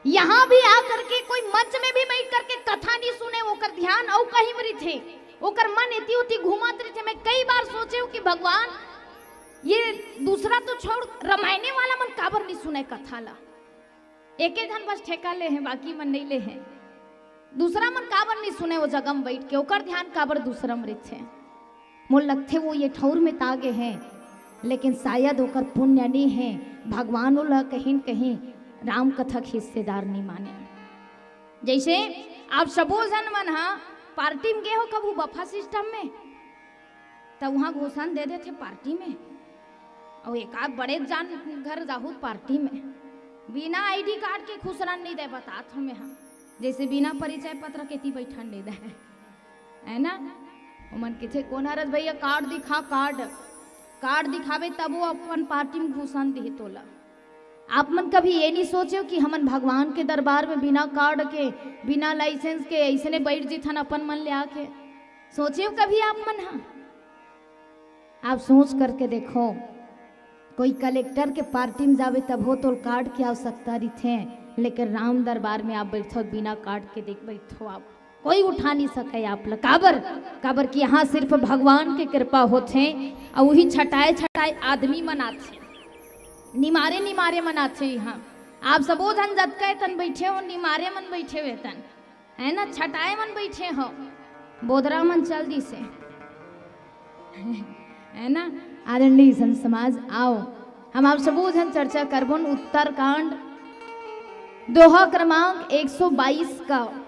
यहाँ भी आकर के कोई मंच में भी बैठ करके कथा नहीं सुने, ओकर ध्यान अउ कहीं में रहिथे, ओकर मन एती ओती घूमत रहिथे। मैं कई बार सोचे हूँ कि भगवान, ये दूसरा तो छोड़, रमायने वाला मन काबर नहीं सुने कथा ला? एके झन बस ठेका ले हे, बाकी मन नहीं ले हे। दूसरा मन काबर नहीं सुने, वो जगह में बैठ के, ओकर ध्यान काबर दूसरा में रहिथे? मोर लगथे वो ये ठौर में तागे हे, लेकिन शायद ओकर पुण्य नहीं हे, भगवान ओला कहीं न कहीं राम कथा के हिस्सेदार नहीं माने। जैसे आप सबो झन मन हा पार्टी में गे हो कभू बफा सिस्टम में, त उहाँ घूसन दे देथे पार्टी में, अउ एकाध बड़े जान घर जाहू पार्टी में, बिना आईडी कार्ड के घुसरन नहीं दे, बतात हूँ मैं हा। जैसे बिना परिचय पत्र के ती बैठन नहीं दे, है ना? ओमन कथे, "कोन हरस भैया, कार्ड दिखा, कार्ड।" कार्ड दिखावे तब वो अपन पार्टी में घुसन दिही तोला। आप मन कभी ये नहीं सोचे हो कि हमन भगवान के दरबार में बिना कार्ड के, बिना लाइसेंस के ऐसने बैठ जीथन अपन मन ले आके? सोचे हो कभी आप मन हा? आप सोच करके देखो, कोई कलेक्टर के पार्टी में जावे तब हो तो कार्ड की आवश्यकता रहिथे, लेकिन राम दरबार में आप बैठो बिना कार्ड के, देख बैठो आप। कोई उठा नहीं सके आप ला। काबर? काबर कि यहाँ सिर्फ भगवान के कृपा होथे। अउ उही छटाए छटाए आदमी मन आथे, निमारे निमारे मन आथे यहाँ। आप सबो झन जतका ए तन बैठे हो, निमारे मन बैठे हुए तन, है ना, छटाए मन बैठे हो, बोदरा मन चल दिसे। है ना? आदरणीय संत समाज, आओ हम आप सबो झन चर्चा करबोन उत्तरकांड, दोहा क्रमांक एक सौ बाईस का,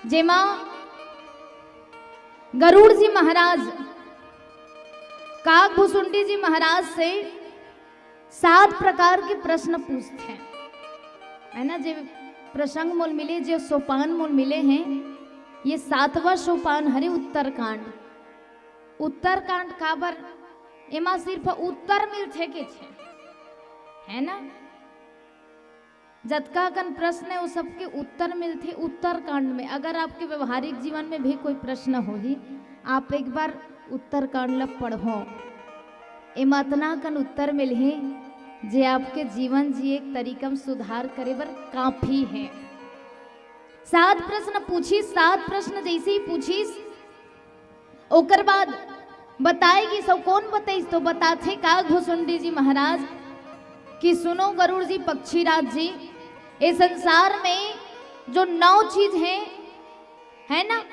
जेमा गरुड़ जी महाराज काग भुसुंडी जी महाराज से सात प्रकार के प्रश्न पूछथे, है ना? जे प्रसंग मोल मिले, जे सोपान मोल मिले हैं, ये सातवां सोपान हरे उत्तरकांड। उत्तरकांड काबर? एमा सिर्फ उत्तर मिलथे के छे, है ना? जतका कन प्रश्न है, वो सबके उत्तर मिलथे उत्तरकांड में। अगर आपके व्यवहारिक जीवन में भी कोई प्रश्न होही, आप एक बार उत्तरकांड ला पढ़ो, एमा अतना कन उत्तर मिलही, जे आपके जीवन जिए के तरीका में सुधार करे बर काफी है। सात प्रश्न पूछिस, सात प्रश्न जैसे ही पूछिस, ओकर बाद बताए कि सब कौन बताइस, तो बताथे काग भुसुंडी जी महाराज कि सुनो गरुड़ जी, पक्षीराज जी, ये संसार में जो नौ चीज है, है ना,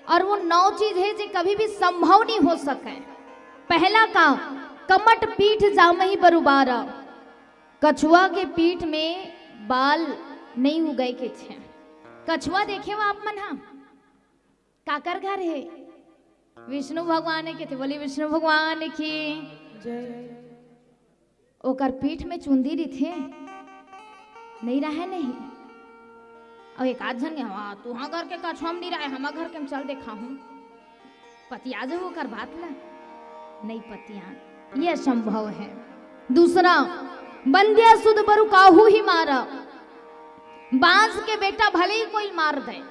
और वो नौ चीज है जे कभी भी संभव नहीं हो सके। पहला का, कमट पीठ जामही बरुबारा, कछुआ के पीठ में बाल नहीं उगय के छे। कछुआ देखे हो आप मन हा? काकर घर है? विष्णु भगवान के थे। बोली विष्णु भगवान की। जय। ओकर पीठ में चुंदी रिथे, नहीं रहे नहीं। और एक आध झन के, "हाँ, तुहा घर के कछुआ में नहीं रहे, हमा घर के हम चल देखा हूँ।" पतिया जब ओकर बात ला, नहीं पतिया, ये असंभव है। दूसरा, बंदिया सुध बरु काहू ही मारा, बांस के बेटा भले ही कोई मार दे।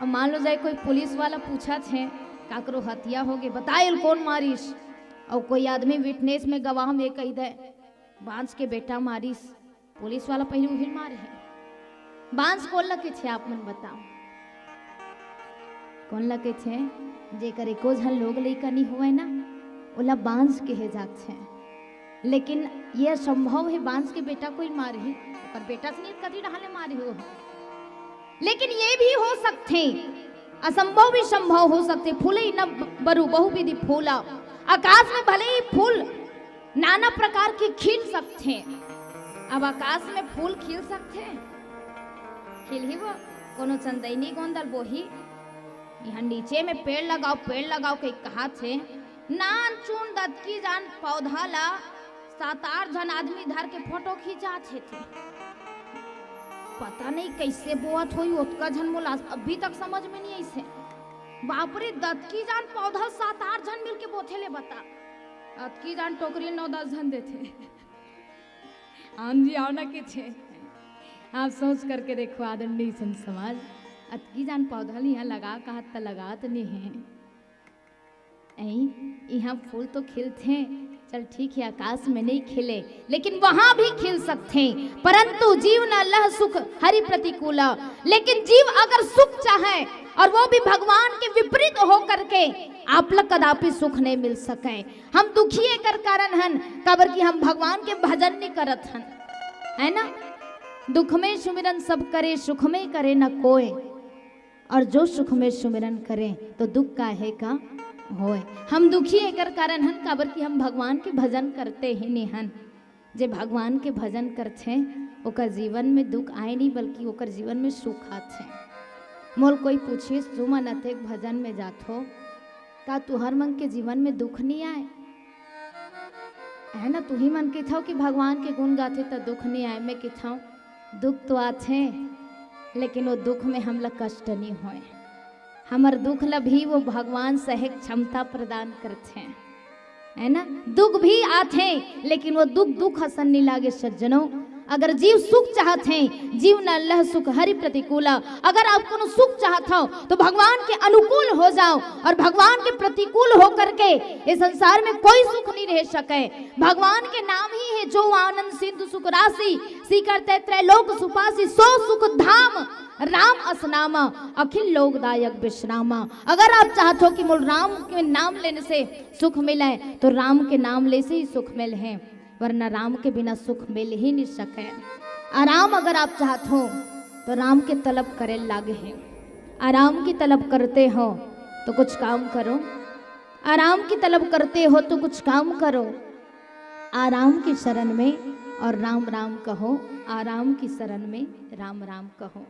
अब मान लो जाए कोई पुलिस वाला पूछा छे, काकरो हत्या हो गई, बताए ल कौन मारिस? और कोई आदमी विटनेस में, गवाह में कही दे, बांस के बेटा मारिस, पुलिस वाला पहले उहिल मारे है। बांस कोन ला कथे, आप मन बताओ, कोन ला कथे? जेकर एको झन लोग लइका नहीं होवे ना, ओला बांस कहे जाथे। लेकिन ये असंभव है, बांस के बेटा कोई मारही, ओकर बेटा से नहीं कति डहाले मारही हो। लेकिन ये भी हो सकथे, असंभव भी संभव हो सकथे। फूलई न बरु बहुविधि फूला, आकाश में भले ही फूल नाना प्रकार के खिल सकथे। अब आकाश में फूल खिल सकथे? खिलही वो? कोनो चंदैनी गोंदल बोही? यहाँ नीचे में पेड़ लगाओ, पेड़ लगाओ के कहा थे, नान चुन दतकी जान पौधा ला सात आठ झन आदमी धर के फोटो खींचा थे, थे। पता नहीं कैसे बोअत होई, ओतका झन मोला अभी तक समझ में नहीं आइसे। बाप रे, दतकी जान पौधा सात आठ झन मिलके बोथे ले बता। अतकी जान टोकरी नौ दस झन देथे। आन जी आओ ना के छे। आप सोच करके देखो आदरणीय संत समाज, अतकी जान पौधा ल इहाँ लगा कहत त लगात नहीं है। ऐ, इहाँ फूल तो खिलथे, चल ठीक है, आकाश में नहीं खिले, लेकिन वहां भी खिल सकथे। परंतु जीव न लह सुख हरि प्रतिकूला, लेकिन जीव अगर सुख चाहे और वो भी भगवान के विपरीत हो करके, आप ला कदापि सुख नहीं मिल सके। हम दुखी एकर कारण हन, काबर कि हम भगवान के भजन नहीं करत हन, है ना? दुख में सुमिरन सब करे, सुख में करे न कोय। और जो सुख में सुमिरन करे, तो दुख काहे का होय। हम दुखी एकर कारण हन, काबर कि हम भगवान के भजन करते ही नहीं हन। जे भगवान के भजन करथे, ओकर जीवन में दुख आए नहीं, बल्कि ओकर जीवन में सुख आथे। मोल कोई पूछिस, "तुमन अतेक भजन में जाथो, का तुहर मन के जीवन में दुख नहीं आए?" है ना, तुही मन कथव कि भगवान के गुण गाथे त दुख नहीं आए। मैं कथव, दुख तो आथे, लेकिन वो दुख में हमला कष्ट नहीं होए। हमर दुख ला भी वो भगवान सहे के क्षमता प्रदान करथे, है ना? दुख भी आथे, लेकिन वो दुख दुख असन नहीं लागे सज्जनों। अगर जीव सुख चाहत हे, जीव न लह सुख हरि प्रतिकूल। अगर आप कोनो सुख चाहत हो तो भगवान के अनुकूल हो जाओ, और भगवान के प्रतिकूल होकर के इस संसार में कोई सुख नहीं रह सके। भगवान के नाम ही है जो आनंद सिंधु सुख राशि, सीकर ते त्रैलोक सुपासी, सो सुख धाम राम असनाम, अखिल लोकदायक विश्राम। अगर आप चाहत हो कि मोल राम के नाम लेने से सुख मिले, तो राम के नाम ले से ही सुख मिले है, वरना राम के बिना सुख मिल ही नहीं सके। आराम अगर आप चाहत हो तो राम के तलब करे लागे है। आराम की तलब करते हो तो कुछ काम करो, आराम की तलब करते हो तो कुछ काम करो, आराम की शरण में और राम राम कहो, आराम की शरण में राम राम कहो।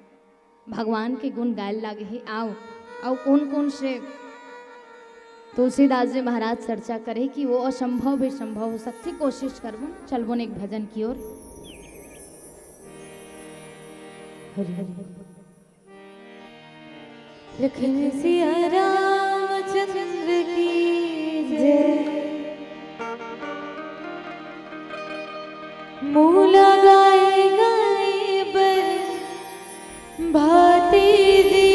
भगवान के गुण गाए लागे हे। आओ, आओ, कौन कौन से तुलसीदास जी महाराज चर्चा करे कि वो असंभव भी संभव हो सकती, कोशिश करबो। चलबो एक भजन की ओर। हरि हरि। लखन सिया रामचंद्र की जय। मूला गाय गाय बर भाती जी।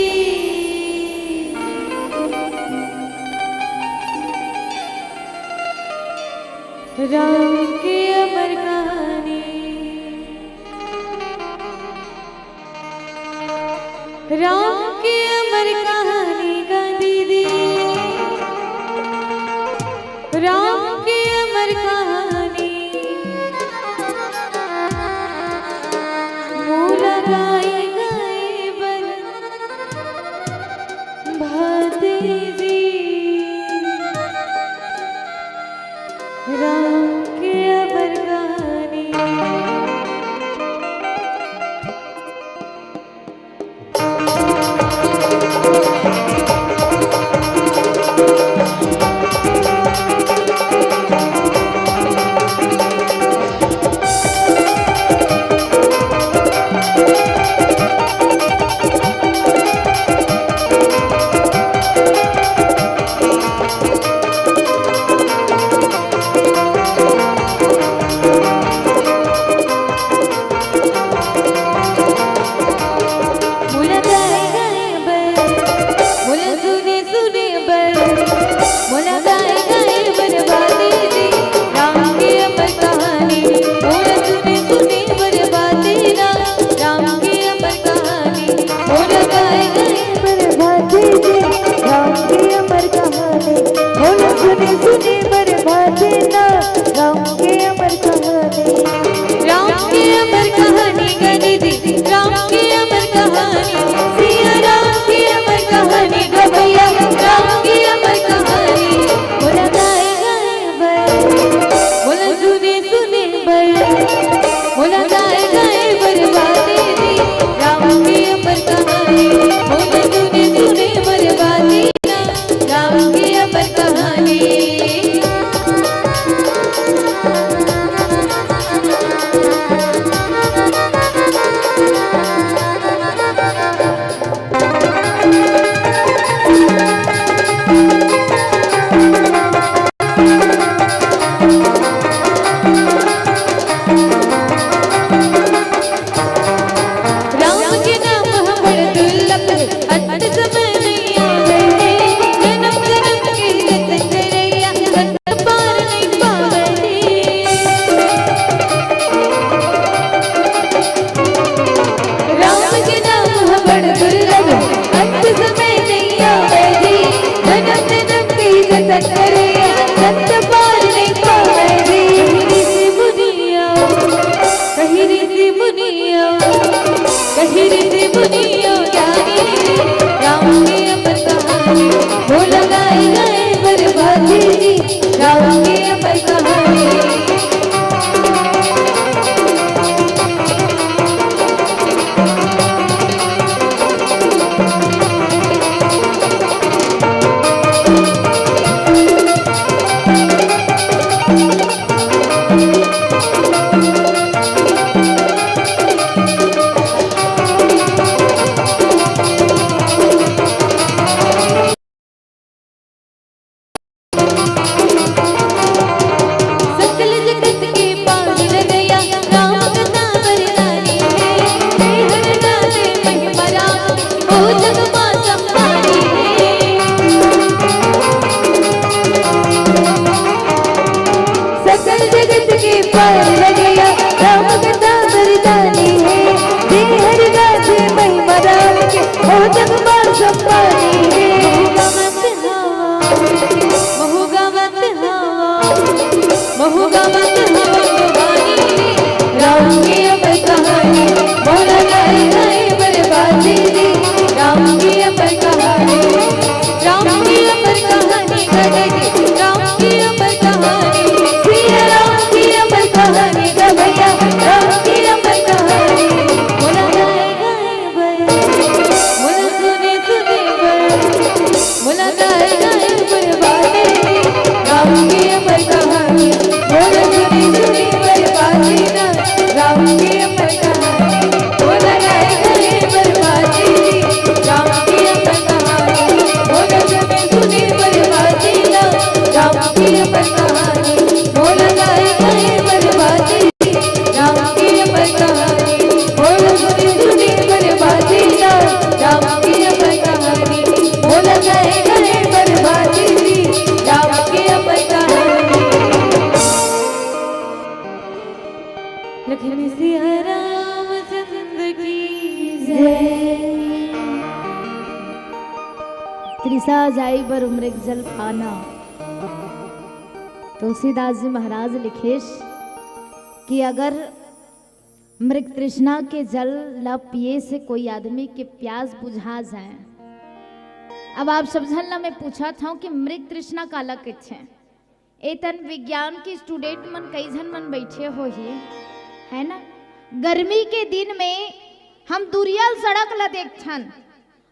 राम की अमर कहानी। राम की अमर कहानी गांधी दी। राम की अमर कहानी। मूला गाय गाय बर भाती जी। राम की अमर कहानी। तृषा जाई बर मृग जल पाना। तुलसीदास जी महाराज लिखेस कि अगर मृग तृष्णा के जल ला पिए से कोई आदमी के प्यास बुझा जाए। अब आप सब झन ला मैं पूछत हूँ कि मृग तृष्णा काला कथे? ए तन विज्ञान के student मन कई झन मन बैठे होही, है ना? गर्मी के दिन में हम दुरियल सड़क ला देखथन,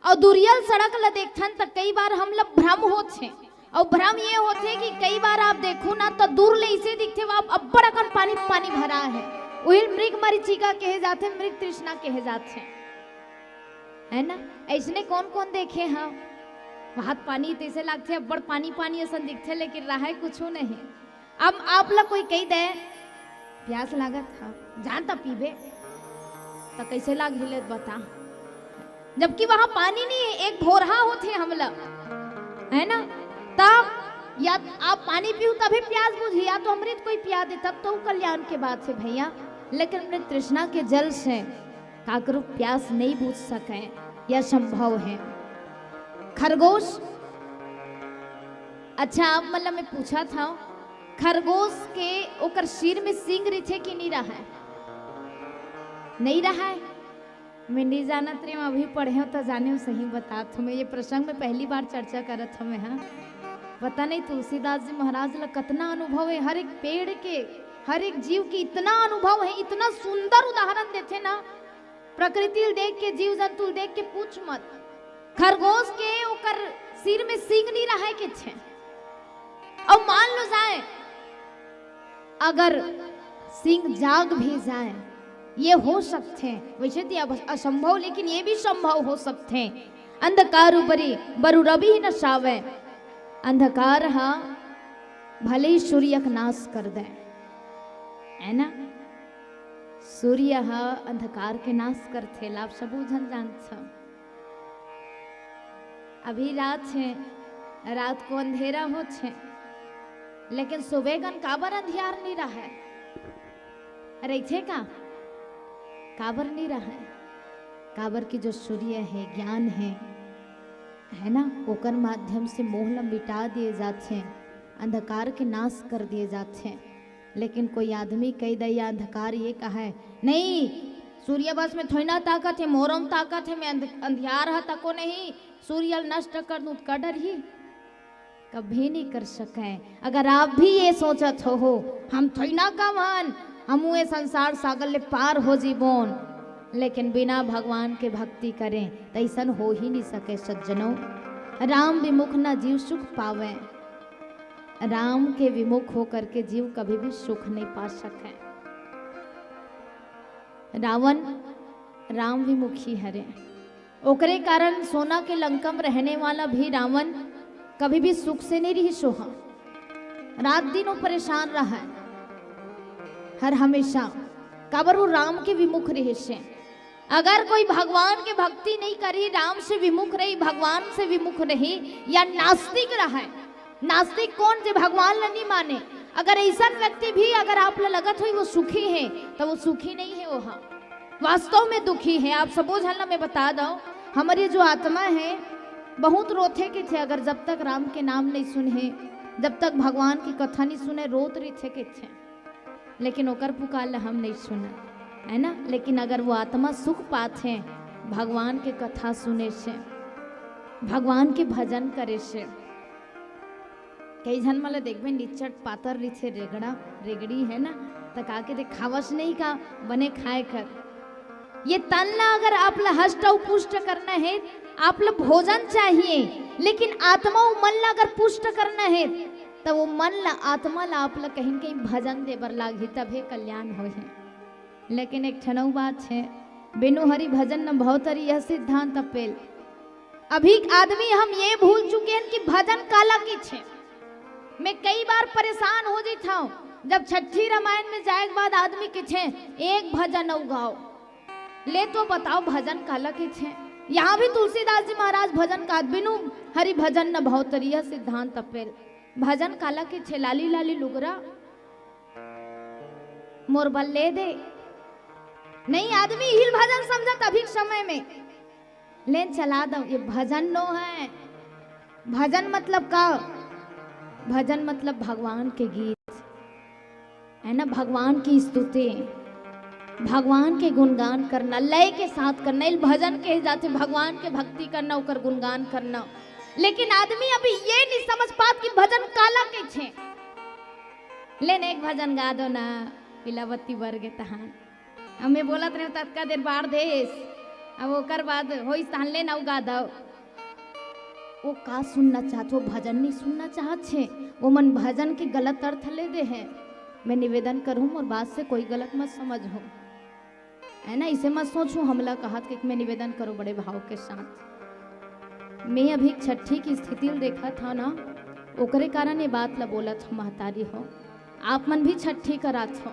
अउ दुरियल सड़क ला देखथन त कई बार हम ला भ्रम होथे, अउ भ्रम ये होथे कि कई बार आप देखो ना त दूर ले इसे दिखथे, वहाँ अब्बड़ अकन पानी पानी भरा है। उहिल मृग मरीचिका कहे जाथे, मृग तृष्णा कहे जाथे, है ना? ऐसने कौन कौन देखे हैं? वहाँ पानी तैसे लागथे, अब्बड़ पानी पानी असन दिखथे, लेकिन रहाय कुछू नहीं। अब आप ला कोई कही दे, प्यास लागत ह, जान त पीबे, त कैसे लाग हिले बता? जबकि वहाँ पानी नहीं है, एक भोरहा होथे हमला, है ना? तब या आप पानी पीहू तभी प्यास बुझी, या तो अमृत कोई पिया दे, तब तो कल्याण के बात है भैया। लेकिन मृग तृष्णा के जल से काकरो प्यास नहीं बुझ सके, यह संभव है। खरगोश, अच्छा, आप मन ला मैं पूछत हूँ, खरगोश के ओकर सिर में सींग रहिथे कि नहीं रहाय? नहीं रहाय। मैं नहीं जानत रही हूँ, अभी पढ़े हूँ तो जाने हूँ, सही बतात हूँ। मैं ये प्रसंग में पहली बार चर्चा करत हूँ मैं, हाँ। पता नहीं तुलसीदास जी महाराज ला कतना अनुभव है, हर एक पेड़ के, हर एक जीव के इतना अनुभव है, इतना सुंदर उदाहरण देथे ना, प्रकृति ल देख के, जीव जंतु ल देख के पूछ मत। खरगोश के ओकर सिर में सींग नहीं रहाय कथे, अउ मान लो जाए, अगर सींग जाग भी जाए, ये हो सकथे, वैसे तो अब असंभव, लेकिन ये भी संभव हो सकथे। अंधकार उपरी बरु रवि न सावे, अंधकार हा भले ही सूर्य का नाश कर दे, है ना? सूर्य ह अंधकार के नाश करथे, ला आप सबो झन जानथव। अभी रात है, रात को अंधेरा होथे, लेकिन सुबह कन काबर अंधियार नहीं रहाय? रहिथे का? काबर नहीं रहाय? काबर कि जो सूर्य है, ज्ञान है, है ना, ओकर माध्यम से मोह ला मिटा दिए जाथे, अंधकार के नाश कर दिए जाथे। लेकिन कोई आदमी कही दे या अंधकार ये कहे, नहीं, सूर्य बस में थोड़ी ना ताकत है, मोरो में ताकत है, मैं अंध-, अंधियार हा तको नहीं, सूर्य ल नष्ट कर दूं, त का डरही? कभी नहीं कर सके। अगर आप भी ये सोचत हो, हो, हम थोड़ी ना कम हन, हमू ये संसार सागर ले पार हो जीबोन, लेकिन बिना भगवान के भक्ति करें, त अइसन हो ही नहीं सके सज्जनों। राम विमुख ना जीव सुख पावे। राम के विमुख होकर के जीव कभी भी सुख नहीं पा सके। रावण राम विमुखी हरे, ओकरे कारण सोना के लंका में रहने वाला भी रावण कभी भी सुख से नहीं रहिस होहा। रात दिन वो परेशान रहा है, हर हमेशा, काबर वो राम के विमुख रहिस हे। अगर कोई भगवान के भक्ति नहीं करी, राम से विमुख रही, भगवान से विमुख रही, या नास्तिक रहे, नास्तिक कौन, जे भगवान ला नहीं माने, अगर अइसन व्यक्ति भी अगर आप ला लगत होई वो सुखी है, त वो सुखी नहीं है, वो हा वास्तव में दुखी है। आप सबो झन ला मैं बता दव, हमर ये जो आत्मा है, बहुत रोथे कथे, अगर जब तक राम के नाम नहीं सुने, जब तक भगवान की कथा नहीं सुने, रोत रहिथे कथे। लेकिन ओकर पुकार ला हम नहीं सुनन, है ना? लेकिन अगर वो आत्मा सुख पाथे भगवान के कथा सुने से, भगवान के भजन करे से, कई झन मन ला देखबे, निच्चट पातर रहिथे, रेगड़ा, रेगड़ी, है ना, त का कथे, खावस नहीं का, बने खाए कर। ये तन ला अगर आप ला हष्ट अउ पुष्ट करना है, आप ला भोजन चाहिए, लेकिन आत्मा अउ मन ला अगर पुष्ट करना है, त वो मन ला, आत्मा ला आप ला कहीं न कहीं भजन दे बर लागही, तभे कल्याण होही। लेकिन एक ठन अउ बात है, बिनु हरि भजन न भव तरी, यह सिद्धांत अपेल। अभी आदमी हम ये भूल चुके हैं कि भजन काला कथे। मैं कई बार परेशान हो जाता हूँ, जब छठी रामायण में जाए के बाद आदमी कथे, "एक भजन अउ गाओ।" ले तो बताओ, भजन काला कथे? यहाँ भी तुलसीदास जी महाराज भजन का, "बिनु हरि भजन न भव तरी, यह सिद्धांत अपेल।" भजन काला कथे? लाली लाली लुगरा, मोर बर ले दे। नहीं, आदमी हिल भजन समझत अभी के समय में, लेन चला दो, ये भजन नो है। भजन मतलब का? भजन मतलब भगवान के गीत, है ना, भगवान की स्तुति, भगवान के गुणगान करना, लय के साथ करना, एला भजन कहे जाथे, भगवान के भक्ति करना, ओकर गुणगान करना। लेकिन आदमी अभी ये नहीं समझ पात कि भजन काला कहिथे। ले न एक भजन गा दो ना, पिलावती बर गे तहान। अब मैं बोलत रहे ततका देर बाढ़ देस, अब ओकर बाद होइस तहान ले ना उ गा दो। वो का सुनना चाहत, वो भजन नहीं सुनना चाहत छे, वो मन भजन के गलत अर्थ ले दे हैं। मैं निवेदन करूँ और बात से कोई गलत मत समझ हो, है ना? इसे मत सोचो हमला कहत के, मैं निवेदन करो बड़े भाव के साथ। मैं अभी छठी की स्थिति ल देखत हव ना, ओकरे कारण ये बात ला बोलत हव महतारी हो। आप मन भी छठी करात हो,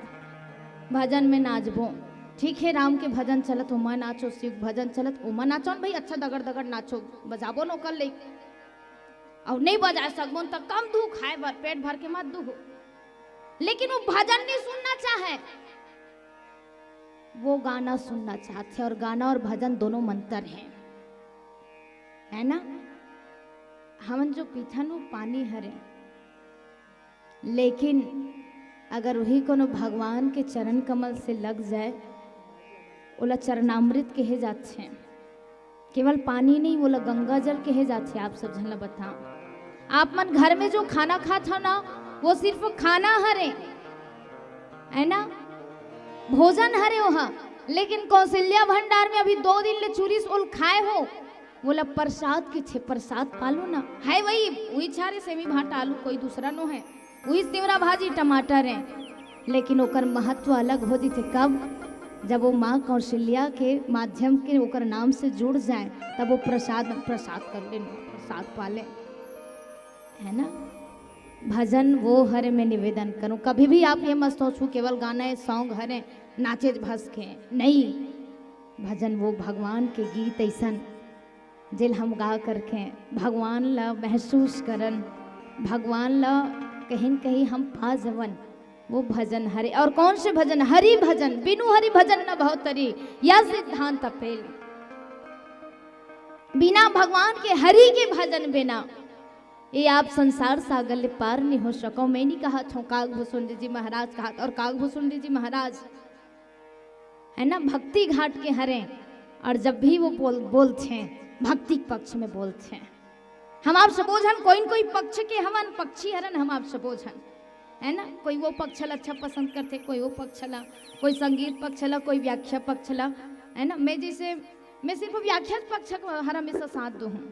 भजन में नाचबो, ठीक है, राम के भजन चलत ओमा नाचो, शिव भजन चलत ओमा नाचो न भाई, अच्छा दगड़ दगड़ नाचो, बजाबो न ओकर ले। अउ नहीं बजा सकबो न त कम दू, खाए भर पेट भर के मत दू। लेकिन वो भजन नहीं सुनना चाहे, वो गाना सुनना चाहथे। और गाना और भजन दोनों मंतर हैं, है ना? हमन जो पीथन वो पानी हरे, लेकिन अगर वही कोनो भगवान के चरण कमल से लग जाए, ओला चरणामृत कहे जाथे। केवल पानी नहीं, ओला गंगा जल कहे जाथे। आप सब झन ला बताओ, आप मन घर में जो खाना खात हो ना, वो सिर्फ खाना हरे, है ना, भोजन हरे ओहा, लेकिन कौशल्या भंडार में अभी दो दिन ले चुरिस, ओल खाए हो, ओला प्रसाद कथे, प्रसाद पालो ना। है वही, उही छारे सेमी भांटा आलू, कोई दूसरा नो है, उही तिवरा भाजी टमाटर है, लेकिन ओकर महत्व अलग हो जथे। कब? जब वो माँ कौशल्या के माध्यम के ओकर नाम से जुड़ जाए, तब वो प्रसाद, प्रसाद कर ले, प्रसाद पाले, है ना? भजन वो हरे, मैं निवेदन करूं, कभी भी आप ये मत सोचू केवल गाना है, सॉन्ग हरे, नाचे भस के, नहीं। भजन वो भगवान के गीत ऐसन, जेल हम गा करके भगवान ला महसूस करन, भगवान ला कहीं न कहीं हम पा जवन, वो भजन हरे। और कौन से भजन? हरि भजन, बिनु हरि भजन न भव तरी, यह सिद्धांत अपेल। बिना भगवान के, हरि के भजन बिना ये आप संसार सागर ले पार नहीं हो सको। मैं नहीं कहा थो कागभूषुंडी जी महाराज कहा, और कागभूषुंडी जी महाराज है ना, भक्ति घाट के हरे, और जब भी वो बोल, बोलथे, भक्ति पक्ष में बोलथे। हम आप सबो झन कोई न कोई पक्ष के हवन, पक्षी हरन हम आप सबो झन, है ना? कोई वो पक्ष ला अच्छा पसंद करथे, कोई वो पक्ष ला, कोई संगीत पक्ष ला, कोई व्याख्या पक्ष ला, है ना? मैं जैसे, मैं सिर्फ व्याख्या पक्ष हर हमेशा साथ दो हूँ,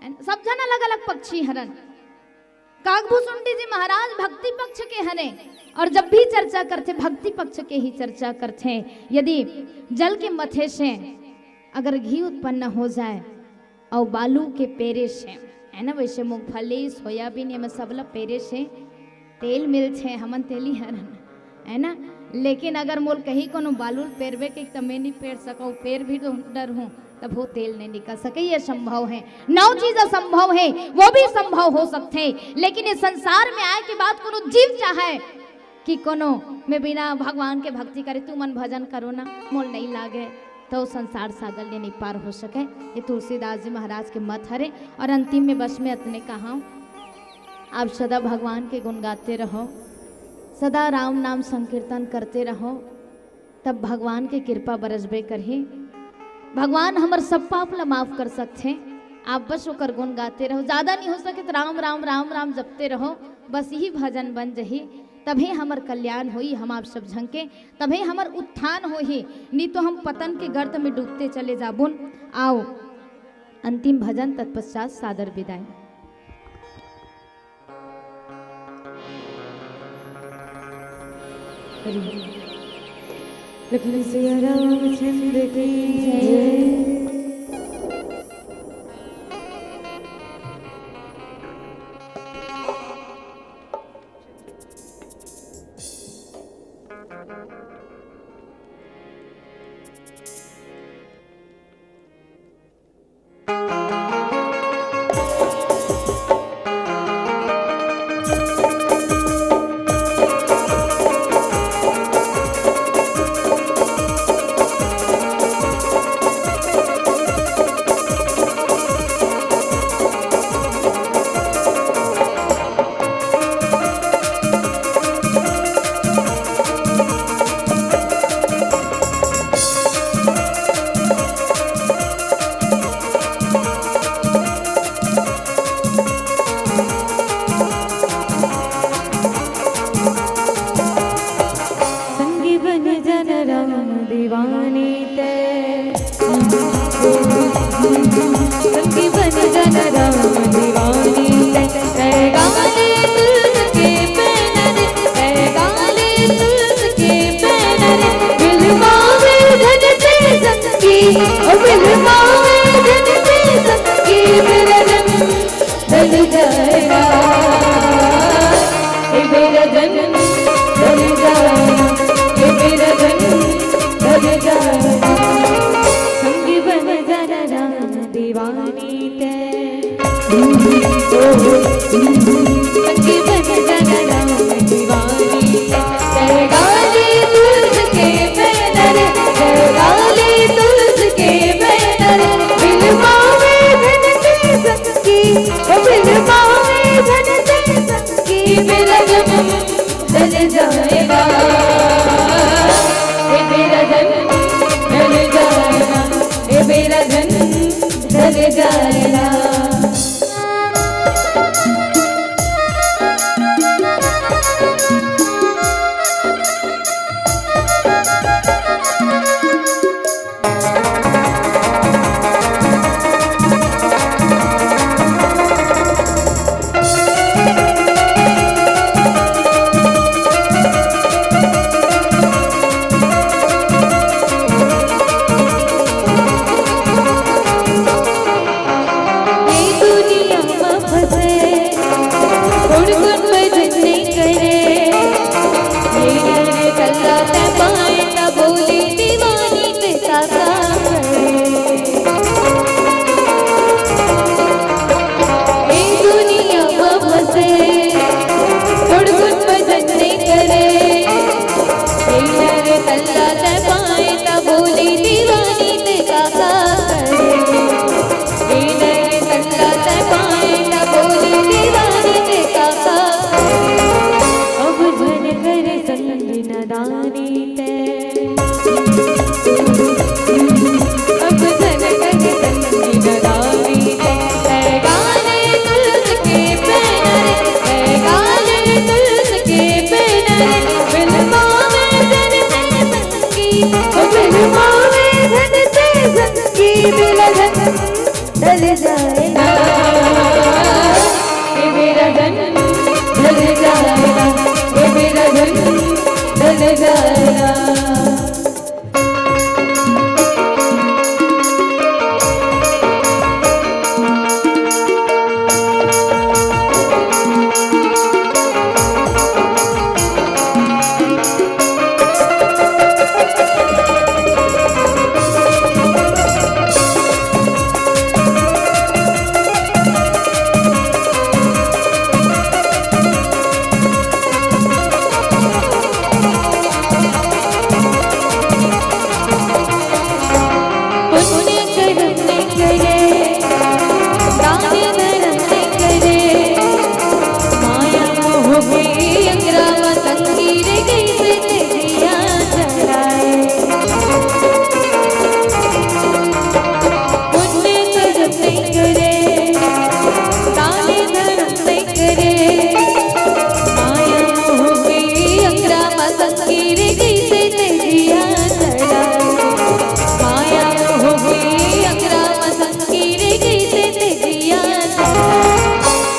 है ना? सब झन अलग-अलग पक्षी हरन। कागभूषुंडी जी महाराज भक्ति पक्ष के हरे, और जब भी चर्चा करथे, भक्ति पक्ष के ही चर्चा करथे। यदि जल के मथे से अगर घी उत्पन्न हो जाए, और बालू के पेरे से, है ना, वैसे मूंगफली, सोयाबीन, ये में सब ला पेरे से तेल मिलथे, हमन तेली हरन, है ना। लेकिन अगर मोल कहीं कोनो बालू ल पेरबे के, त मैं नहीं पेर सकूं, पेर भी तो डरहूं, तब वो तेल नहीं निकल सके। ये संभव है, नौ चीज असंभव है, वो भी संभव हो सकथे। लेकिन ये संसार में आए के बाद कोनो जीव चाहे कि कोनो में बिना भगवान के भक्ति करे, तू मन भजन करो ना, मोल नहीं लागे, तो संसार सागर ले नहीं पार हो सके। ये तुलसीदास जी महाराज के मत हरे। और अंतिम में बस में अतने कहा, आप सदा भगवान के गुण गाते रहो, सदा राम नाम संकीर्तन करते रहो, तब भगवान के कृपा बरसबे करही। भगवान हमर सब पाप ला माफ कर सकथे। आप बस ओकर गुण गाते रहो, ज्यादा नहीं हो सके तो राम राम राम राम जपते रहो, बस यही भजन बन जही, तभे हमर कल्याण होई, हम आप सब झन के, तभे हमर उत्थान होही, नहीं तो हम पतन के गर्त में डूबते चले जाबुन। आओ, अंतिम भजन, तत्पश्चात सादर विदाई। हरि बोल। लखन सिया रामचंद्र की जय। संगी बन जाना राम दीवानी, जयगाले तुलस के बैनर, जयगाले तुलस के बैनर, बिलवा में धन से संगी, ओ बिलवा में धन से संगी, बिलवा में ढल जाएगा, ए मेरा धन ढल जाएगा, ए मेरा धन ढल जाएगा। ये दुनिया में फंसे, गुनगुन भजन नहीं करे। ये नैन कल्ला तै पाए, ना बोली दीवानी ते साका करे। ये दुनिया में फंसे, गुनगुन भजन नहीं करे। ए नैन कल्ला तै पाए, ना बोली दीवानी ते साका करे। ए नैन कल्ला तै पाए, ना बोली दीवानी ते साका करे। अब झन कर संग नदानी ते। अब झन कर संग नदानी ते। ए गाले तुलस के बैनर, ए गाले तुलस के बैनर, बिलवा में धन से संगी, ओ बिलवा में धन से संगी, बिलवा धन ढल जाएगा, ये मेरा धन ढल जाएगा, ये मेरा धन ढल जाएगा। पुण्य करम नहीं करे, दान धर्म नहीं करे, माया मोह के अंगरा में संगी रे कैसे ते जिया चलाए। पुण्य करम नहीं करे, दान धर्म नहीं करे, माया मोह के अंगरा में संगी रे कैसे ते जिया चलाए। माया मोह के अंगरा में संगी रे कैसे ते जिया चलाए।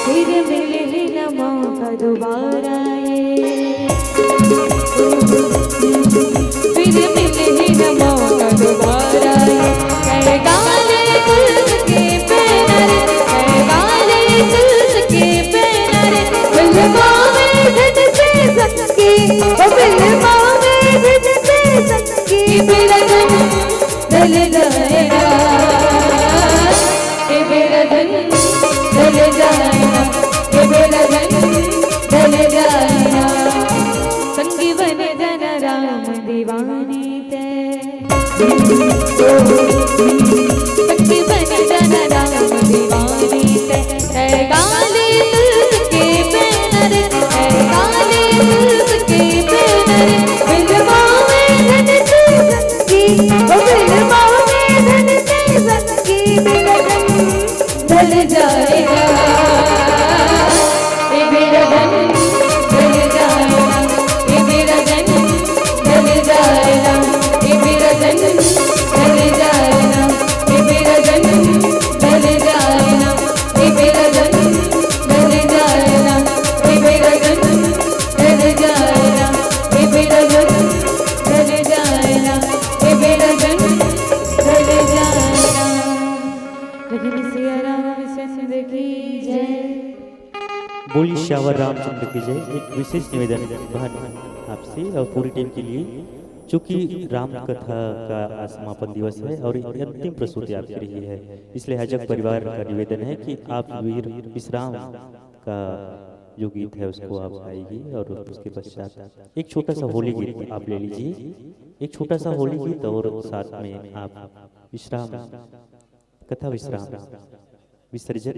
फिर मिले ही न मौका दोबारा ये। फिर मिले ही न मौका दोबारा ये। ए गाले तुलस के बैनर, ए गाले तुलस के बैनर, बिलवा में धन से संगी, ओ बिलवा में धन से संगी, बिलवा ढल जाएगा, ये मेरा धन ढल जाएगा, ये मेरा धन ढल जाएगा। संगी बन जाना राम दीवानी ते, संगी बन जाना राम दीवानी ते। ए गाले तुलस के बैनर, ए गाले तुलस के बैनर, बिलवा में धन से संगी, ओ बिलवा में धन से संगी, बिलवा धन ढल जाएगा, ए मेरा धन ढल जाएगा, ए मेरा धन ढल जाएगा, ए मेरा धन ढल जाएगा, ए मेरा धन ढल जाएगा, ए मेरा धन ढल जाएगा, ए मेरा धन ढल जाएगा, ए मेरा धन ढल जाएगा, ए मेरा धन ढल जाएगा। लेकिन सिया रामचंद्र की जय। बोलिए सियावर रामचंद्र की जय। एक विशेष निवेदन बहन आपसे और पूरी टीम के लिए, चूंकि राम कथा का आज समापन दिवस है और ये अंतिम प्रस्तुति आपकी रही है, इसलिए आयोजक परिवार का निवेदन है कि आप वीर विश्राम का जो गीत है उसको आप गाएगी और उसके पश्चात एक छोटा सा होली गीत आप ले लीजिए, एक छोटा सा होली गीत और साथ में आप विश्राम, कथा विश्राम, विसर्जन,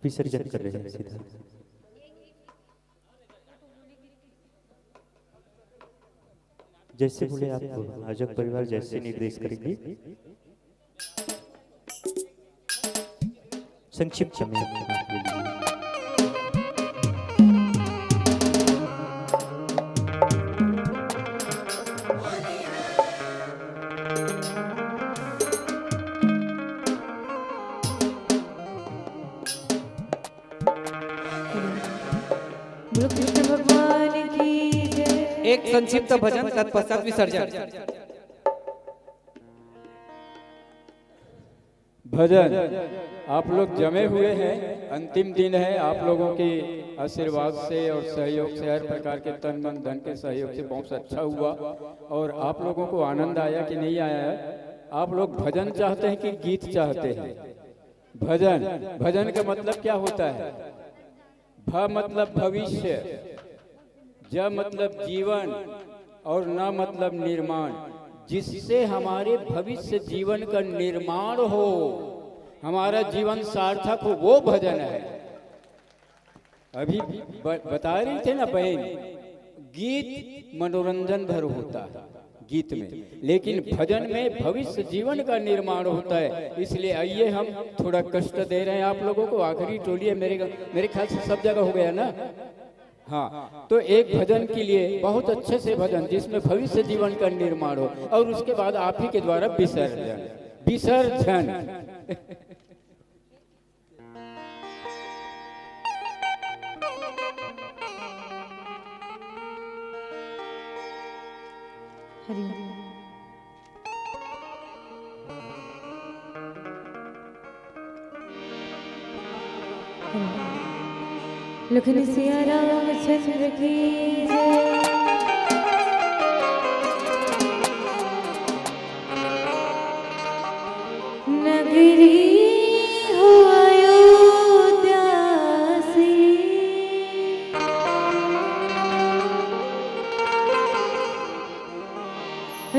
विसर्जन कर रहे हैं सीधा। जैसे बोले आप, आयोजक परिवार जैसे निर्देश करेंगे। संक्षिप्त में आप बोलिए। बोलो कृष्ण भगवान की जय। एक संक्षिप्त भजन, तत्पश्चात विसर्जन। भजन, आप लोग जमे हुए हैं, अंतिम दिन है, आप लोगों के आशीर्वाद से और सहयोग से, हर प्रकार के तन मन धन के सहयोग से बहुत अच्छा हुआ। और आप लोगों को आनंद आया कि नहीं आया है? आप लोग भजन चाहते हैं कि गीत चाहते हैं? भजन, भजन का मतलब क्या होता है? भ मतलब भविष्य, ज मतलब जीवन और न मतलब निर्माण, जिससे हमारे भविष्य जीवन का निर्माण हो, हमारा जीवन सार्थक हो, वो भजन है। अभी ब-, बता रही थे ना बहन, गीत मनोरंजन भर होता है गीत में, लेकिन भजन में भविष्य जीवन का निर्माण होता है। इसलिए आइए, हम थोड़ा कष्ट दे रहे हैं आप लोगों को। आखिरी टोली है मेरे, मेरे ख्याल से सब जगह हो गया ना। हाँ, तो एक भजन के लिए बहुत अच्छे से भजन जिसमें भविष्य जीवन का निर्माण हो और उसके बाद आप ही के द्वारा विसर्जन, विसर्जन। हरि ओम। लखन सिया रामचंद्र की जय। नगरी हो अयोध्या सी,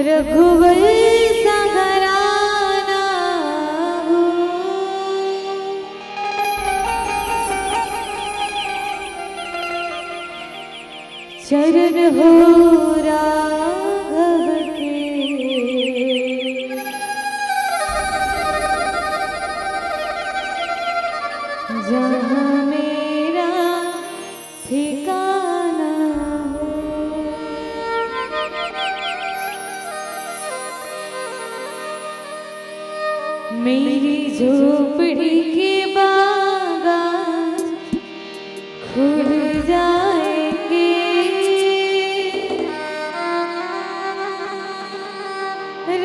रघुवंश घराना हो। चरण हो राघव के, जहाँ मेरा ठिकाना हो। मेरी झोपड़ी के बाग आज खुल जाएंगे,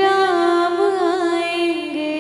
राम आएंगे।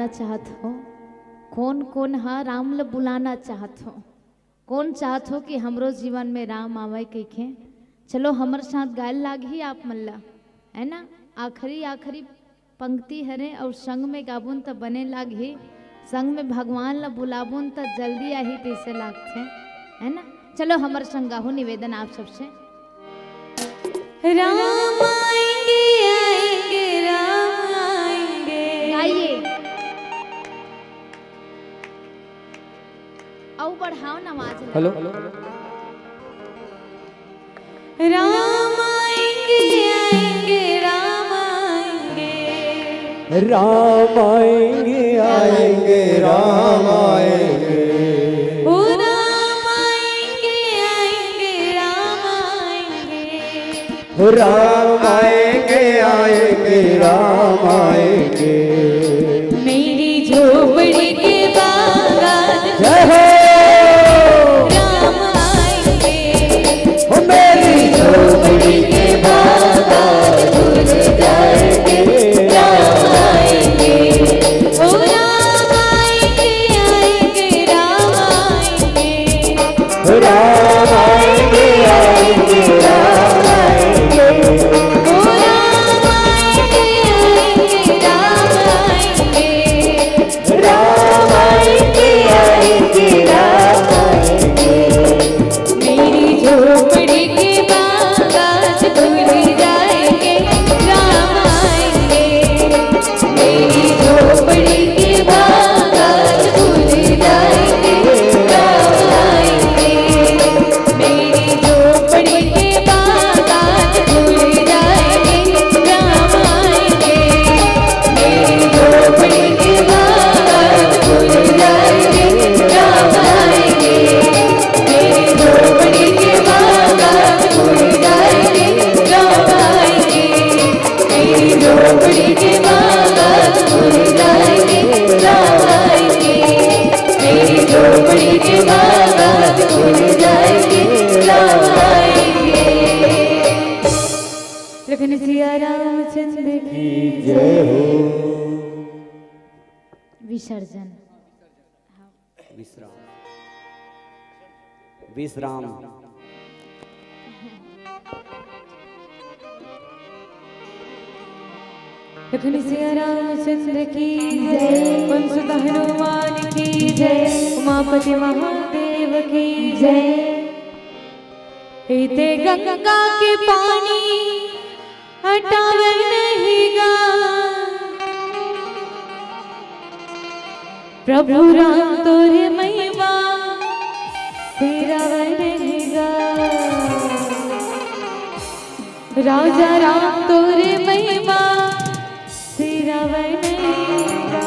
चाहत हो? कोन कोन ह राम ल बुलाना चाहत हो? कोन चाहत हो कि हमरो जीवन में राम आवय कहिके? चलो, हमर साथ गायल लागही आप मन ला, है ना? आखिरी, आखिरी पंक्ति हरे अउ संग में गाबुन त बने लागही, संग में भगवान ला बुलाबुन त जल्दी आही तइसे लागथे, है ना? चलो, हमर संग गाहू, निवेदन आप सबसे। राम आएंगे, आएंगे, राम आएंगे। गाइए। अउ बढ़ाओ ना आवाज ला। हेलो। राम आएंगे, आएंगे, राम आएंगे। राम आएंगे, आएंगे, राम आएंगे। ओ राम आएंगे, आएंगे, राम आएंगे। ओ राम आएंगे, आएंगे, राम आएंगे। मेरी झोपड़ी के बागात, जय हो। राम आएंगे। ओ मेरी झोपड़ी के बागात, भूल जाएंगे, राम आएंगे। ओ राम आएंगे, आएंगे, राम आएंगे। राम आएंगे, आएंगे, राम आएंगे। ओ राम आएंगे, आएंगे, राम आएंगे। राम आएंगे, आएंगे, राम आएंगे। मेरी झोपड़ी के बागात भूल जाएंगे, राम आएंगे। मेरी झोपड़ी के बागात भूल जाएंगे, राम आएंगे। मेरी झोपड़ी के बागात भूल जाएंगे, राम आएंगे। मेरी झोपड़ी के बागात भूल जाएंगे, राम आएंगे। मेरी झोपड़ी के बागात भूल जाएंगे, राम आएंगे। मेरी झोपड़ी के बागात भूल जाएंगे, राम आएंगे। मेरी झोपड़ी के बागात भूल जाएंगे, राम आएंगे। लखन सिया रामचंद्र की जय हो। विसर्जन। विश्राम। विश्राम। लखन सिया रामचंद्र की जय, पवन सुत हनुमान की जय, उमापति महादेव की जय। एदे गंगा के पानी हटावे नहीं गा। प्रभु राम तोरे महिमा सिरावे नहीं गा। राजा राम तोरे महिमा सिरावे नहीं गा।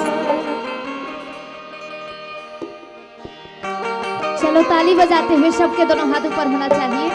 चलो, ताली बजाते हुए सबके दोनों हाथ ऊपर होना चाहिए।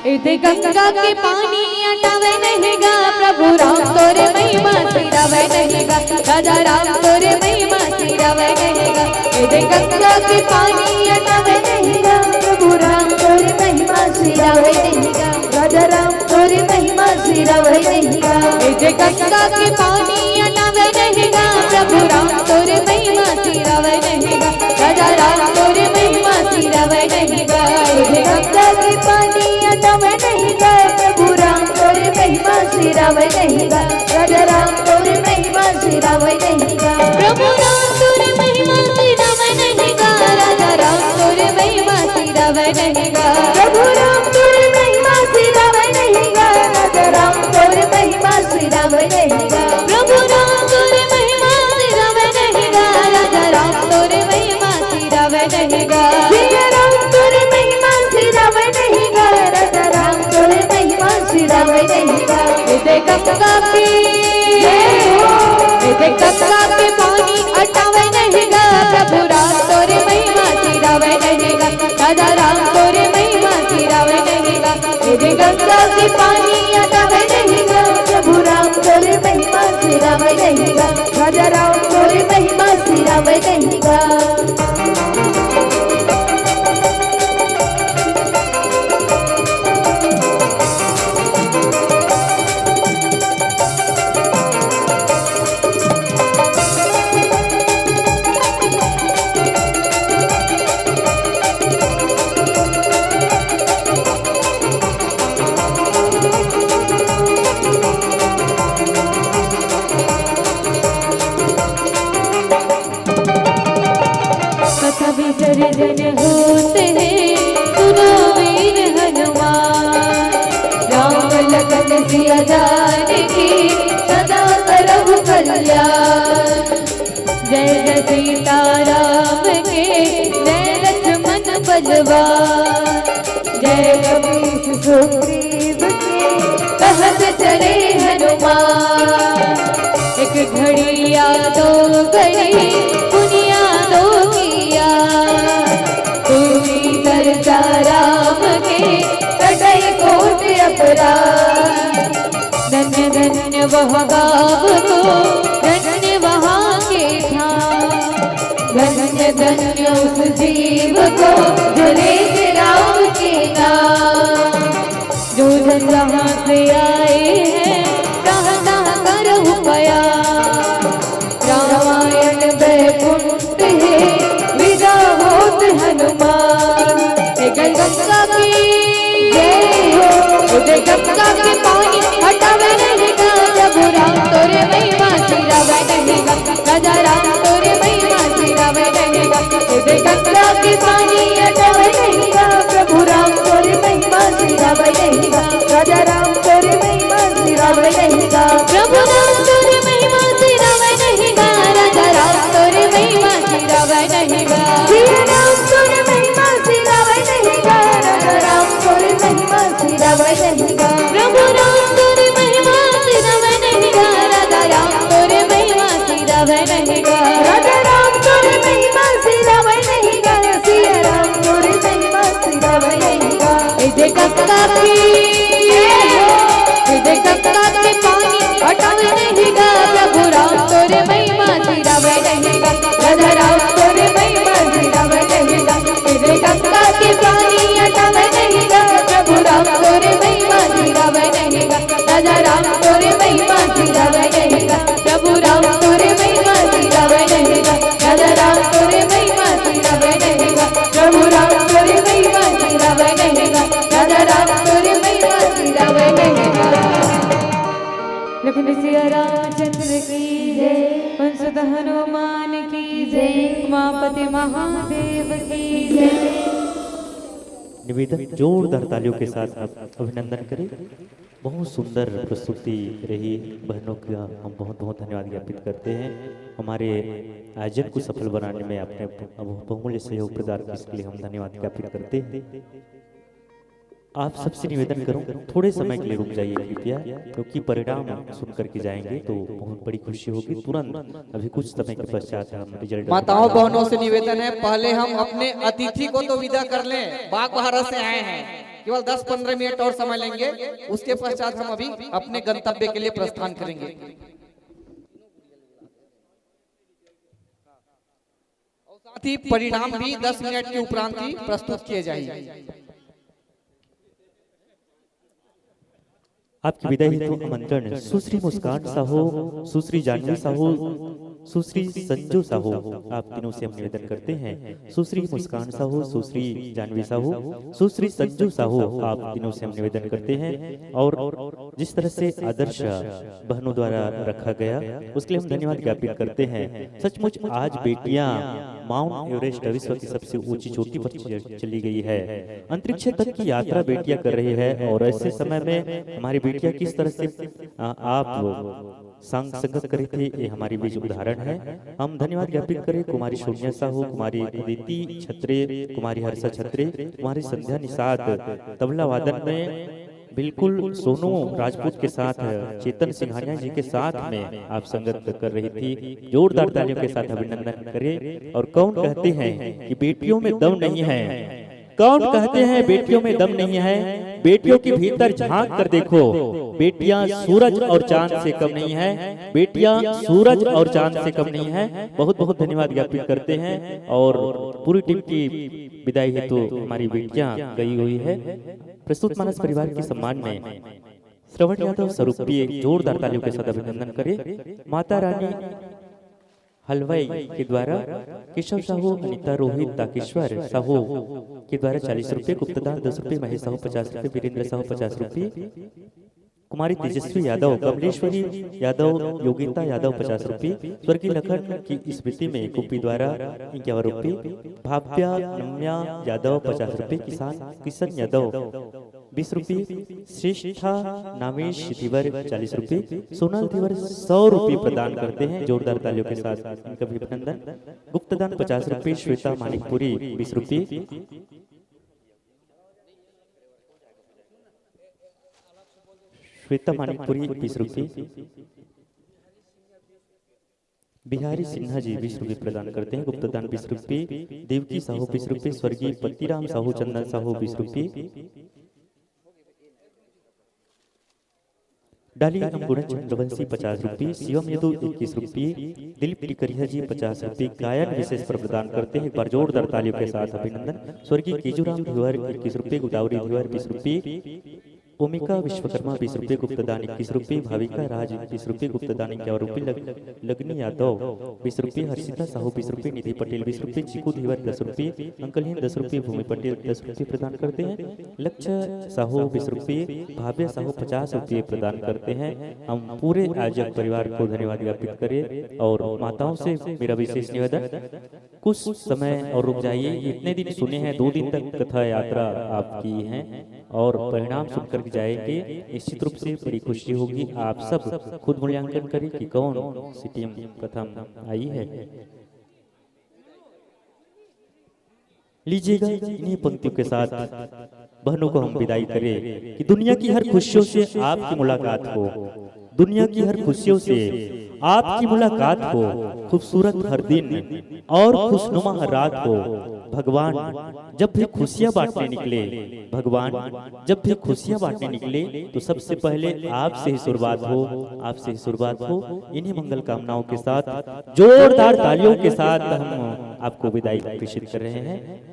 एदे गंगा के पानी अटावे नहीं गा, प्रभु राम तोरे महिमा सिरावे नहीं गा। राजा राम तोरे महिमा सिरावे नहीं गा। एदे गंगा के पानी अटावे नहीं गा, प्रभु राम तोरे महिमा सिरावे नहीं गा। राजा राम तोरे महिमा सिरावे नहीं गा। एदे गंगा के पानी अटावे नहीं गा, प्रभु राम तोरे महिमा सिरावे नहीं गा। राजा राम तोरे महिमा सिरावे नहीं गा। एदे गंगा के पानी अटावे नहीं गा, प्रभु राम तोरे महिमा सिरावे नहीं गा। राजा राम तोरे महिमा सिरावे नहीं गा। प्रभु राम तोरे महिमा सिरावे नहीं गा। राजा राम तोरे महिमा सिरावे नहीं गा। प्रभु राम तोरे महिमा सिरावे नहीं गा। राजा राम तोरे महिमा सिरावे नहीं गा। प्रभु राम तोरे महिमा सिरावे नहीं गा। राजा राम तोरे महिमा सिरावे नहीं गा। सिया राम तोरे महिमा सिरावे नहीं गा। राजा राम तोरे महिमा सिरावे नहीं गा। एदे गंगा के, एदे गंगा के पानी अटावे नहीं गा। प्रभु राम तोरे महिमा सिरावे नहीं गा। राजा राम तोरे महिमा सिरावे नहीं गा। एदे गंगा के पानी हटावे नहीं गा, प्रभु राम तोरे महिमा सिरावे नहीं गा, राजा राम तोरे महिमा सिरावे नहीं गा। कथा विसर्जन होत हे, सुनो वीर हनुमान। राम लखन सिया जानकी, सदा करहु कल्याण। जय जय सीताराम के, जय लक्ष्मण बलवान। जय कपीस सुग्रीव के, कहत चले हनुमान। एक घड़ी या दो घड़ी, पुनिया दो किया। तू ही करता राम के, कटई कोट अपराध। धन्य धन्य वह गाँव को, धन्य वहाँ के धाम। धन्य धन्य उस जीव को, जो लेते राम के नाम। जो जन जहाँ से आए हैं, तहाँ तहाँ करहु पया। रामायण बैकुंठ हे, विदा होत हनुमान। हे गंगा की जय हो। उदे गंगा के पानी हटावे नहीं गा, प्रभु राम तोरे महिमा सिरावे नहीं गा, राजा राम तोरे महिमा सिरावे नहीं गा। उदे गंगा के पानी हटावे नहीं गा, प्रभु राम तोरे महिमा सिरावे नहीं गा, राजा राम तोरे महिमा सिरावे नहीं गा। प्रभु राम तोरे महिमा सिरावे नहीं गा, राजा राम तोरे महिमा सिरावे नहीं गा। श्री राम तोरे महिमा सिरावे नहीं गा, राजा राम तोरे महिमा सिरावे नहीं गा। प्रभु राम तोरे महिमा सिरावे नहीं गा, राजा राम तोरे महिमा सिरावे नहीं गा। राजा राम तोरे महिमा सिरावे नहीं गा, सिया राम तोरे महिमा सिरावे नहीं गा। ए जे कक्का की ए जे कक्का के पानी हटावे नहीं गा, प्रभु राम तोरे महिमा सिरावे नहीं गा। राजा राम तोरे महिमा सिरावे नहीं गा। ए जे गंगा के पानी हटावे नहीं गा, प्रभु राम तोरे महिमा सिरावे नहीं गा। राजा राम तोरे महिमा सिरावे नहीं गा, प्रभु राम तोरे महिमा सिरावे नहीं गा। राजा राम तोरे महिमा सिरावे नहीं गा, प्रभु राम तोरे महिमा सिरावे नहीं गा। राजा राम तोरे महिमा सिरावे नहीं गा। लखन सिया रामचंद्र की जय, पवन सुत हनुमान की जय, उमापति महादेव की जय। निवेदन, जोरदार तालियों के साथ आप अभिनंदन करें। बहुत सुंदर प्रस्तुति रही बहनों का, हम बहुत बहुत धन्यवाद ज्ञापित करते हैं। हमारे आयोजन को सफल बनाने में आपने बहुमूल्य सहयोग प्रदान किया, इसके लिए हम धन्यवाद ज्ञापित करते हैं। आप सबसे निवेदन करूं, थोड़े समय के लिए रुक जाइए कृपया, क्योंकि परिणाम सुन करके जाएंगे तो बहुत बड़ी खुशी होगी। तुरंत अभी कुछ समय के पश्चात हम रिजल्ट माताओं बहनों से निवेदन है, पहले हम अपने अतिथि को तो विदा कर लें, बागबाहरा से आए हैं, केवल दस पन्द्रह मिनट और समय लेंगे, उसके पश्चात हम अभी अपने गंतव्य के लिए प्रस्थान करेंगे। और साथ ही परिणाम भी दस मिनट के उपरांत ही प्रस्तुत किए जाएंगे। आपकी विदाई हेतु आमंत्रण सुश्री मुस्कान साहू, सुश्री जानवी साहू, सुश्री संजू साहू, आप तीनों से हम निवेदन करते हैं। सुश्री मुस्कान साहू, सुश्री जानवी साहू, सुश्री संजू साहू, आप तीनों से हम निवेदन करते हैं। और जिस तरह से आदर्श बहनों द्वारा रखा गया, उसके लिए हम धन्यवाद ज्ञापित करते हैं। सचमुच आज बेटियां माउंट एवरेस्ट, विश्व की सबसे ऊंची चोटी पर च-, चली गई है। अंतरिक्ष तक की यात्रा बेटियां कर रही है और ऐसे समय में हमारी बेटियां किस तरह से, आ, आप संग संगत करे थे, ये हमारे बीच उदाहरण है। हम धन्यवाद ज्ञापित करें कुमारी सोनिया साहू, कुमारी अदिति छत्रे, कुमारी हर्षा छत्रे, कुमारी संध्या निषाद तबला वादन में बिल्कुल सोनू राजपूत के साथ, चेतन सिंघानिया जी के साथ में आप संगत कर रही थी। जोरदार तालियों के साथ अभिनंदन करें। और कौन कहते हैं कि बेटियों में दम नहीं है? कौन कहते हैं बेटियों में दम नहीं है? बेटियों के भीतर झांक कर देखो, बेटियां सूरज और चांद से कम नहीं है, बेटियां सूरज और चांद से कम नहीं है। बहुत बहुत धन्यवाद ज्ञापित करते हैं और पूरी टीम की विदाई हेतु हमारी बेटियां गई हुई है। प्रस्तुत मानस परिवार के सम्मान में श्रवण यादव सौ रुपये जोरदार तालियों के साथ अभिनंदन करें। माता रानी हलवाई के द्वारा केशव साहू, अनिता, रोहित, ताकेश्वर साहू के द्वारा चालीस रुपये, गुप्तदान दस रुपये, महेश साहू पचास रुपये, वीरेंद्र साहू पचास रुपये, कुमारी तेजस्वी यादव, कमलेश्वरी यादव, योगिता यादव पचास रुपये, स्वर्गीय लखन की स्मृति में कुप्पी द्वारा इक्यावन रुपये, भाव्या नम्या यादव पचास रुपये, किसान किशन यादव बीस रुपये, श्रेष्ठा नामेश धीवर चालीस रुपये, सोनल धीवर सौ रुपये प्रदान करते हैं। जोरदार तालियों के साथ इनका भी अभिनंदन। गुप्तदान पचास रुपये, श्वेता मानिकपुरी बीस रुपये, श्वेता मानिकपुरी बीस रुपये, बिहारी सिन्हा जी बीस रुपये प्रदान करते हैं। गुप्तदान बीस रुपये, देवकी साहू बीस रुपये, स्वर्गीय पतिराम साहू, चंदन साहू बीस रुपये, डाली एवं गुणन चंद्रवंशी पचास रुपये, शिवम यदु इक्कीस रुपये, दिलीप टिकरिया जी पचास रुपये गायन विशेष पर प्रदान करते हैं। एक बार जोरदार तालियों के साथ अभिनंदन। स्वर्गीय केजूराम धीवर इक्कीस रुपये, गोदावरी धीवर बीस रुपये, ओमिका विश्वकर्मा बीस रुपये, गुप्तदान इक्कीस रुपये, भाविका राज बीस रुपये, गुप्तदान इक्यावन रुपये, लग, लगनी यादव बीस रुपये, हर्षिता साहू बीस रुपये, निधि पटेल बीस रुपये, चीकू धीवर दस रुपये, अंकलहीन दस रुपये, भूमि पटेल दस रुपये प्रदान करते हैं। लक्ष्य साहू बीस रुपये, भाव्य साहू पचास रुपये प्रदान करते हैं। हम पूरे आयोजक परिवार को धन्यवाद ज्ञापित करें और माताओं से मेरा विशेष निवेदन, कुछ समय और रुक जाइए। इतने दिन सुने हैं, दो दिन तक कथा यात्रा आप की है और परिणाम सुनकर के जाएंगे। निश्चित रूप से बड़ी खुशी होगी। आप सब खुद मूल्यांकन करें कि कौन सी टीम प्रथम आई है। लीजिएगा, इन्हीं पंक्तियों के साथ बहनों को हम विदाई करें कि दुनिया की हर खुशियों से आपकी मुलाकात हो, दुनिया की हर खुशियों से आपकी मुलाकात हो, खूबसूरत हर दिन और खुशनुमा हर रात हो। भगवान जब भी खुशियां बांटने निकले, भगवान जब भी खुशियां बांटने निकले तो सबसे पहले आपसे ही शुरुआत हो, आपसे ही शुरुआत हो। इन्हीं मंगल कामनाओं के साथ, जोरदार तालियों के साथ हम आपको विदाई प्रेषित कर रहे हैं।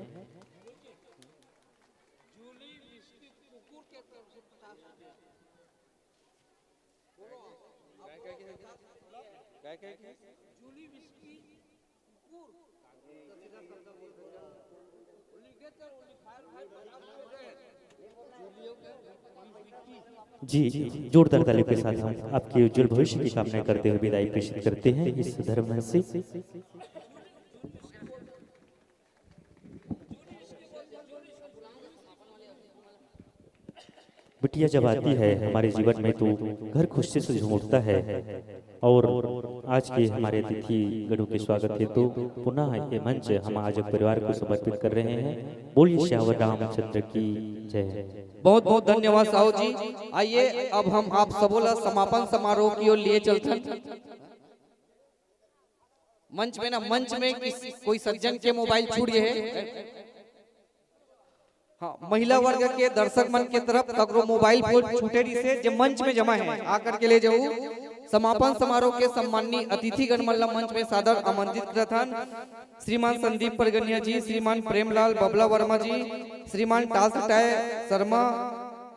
जी, जोरदार तालियों के साथ हम आपके उज्जवल भविष्य की कामना करते हुए विदाई प्रेषित करते हैं इस धर्म से। बिटिया जब आती है हमारे जीवन में तो घर खुशी से झूम उठता है। और आज के हमारे अतिथि गणों के स्वागत हेतु पुनः ये मंच हम आयोजक परिवार को समर्पित कर रहे हैं। बोलिए सियावर रामचंद्र की जय। बहुत बहुत धन्यवाद साहू जी। आइए, अब हम आप सबो ला समापन समारोह की ओर लिए चलथन। मंच में ना, मंच में किस, कोई सज्जन के मोबाइल छूट गए है। हाँ, महिला वर्ग के दर्शक मन के तरफ ककरो मोबाइल फोन छूटे रहिसे, जे मंच में जमा है, आकर के ले जाऊ। समापन समारोह के सम्माननीय अतिथिगण मन ला मंच में सादर आमंत्रित करथन। श्रीमान संदीप परगनिया जी, श्रीमान प्रेमलाल बबला वर्मा जी, श्रीमान टासटाय शर्मा,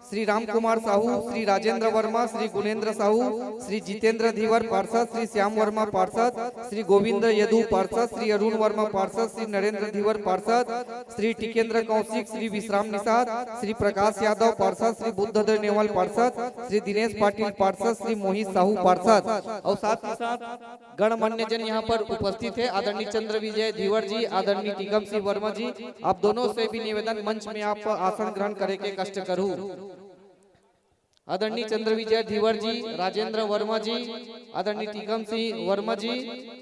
श्री राम कुमार साहू, श्री राजेंद्र वर्मा, श्री गुणेंद्र साहू, श्री जितेंद्र धीवर पार्षद, श्री श्याम वर्मा पार्षद, श्री गोविंद यदु पार्षद, श्री अरुण वर्मा पार्षद, श्री नरेंद्र धीवर पार्षद, श्री टिकेंद्र कौशिक, श्री विश्राम निषाद, श्री प्रकाश यादव पार्षद, श्री बुद्धदेव नेवाल पार्षद, श्री दिनेश पाटिल पार्षद, श्री मोहित साहू पार्षद और साथ ही साथ गणमान्य जन यहाँ पर उपस्थित है। आदरणीय चंद्र विजय धीवर जी, आदरणीय टीकम सिंह वर्मा जी, आप दोनों से भी निवेदन, मंच में आप आसन ग्रहण करे के कष्ट करू। आदरणीय चंद्र विजय धीवर जी, राजेंद्र वर्मा जी, आदरणीय टीकम सिंह वर्मा जी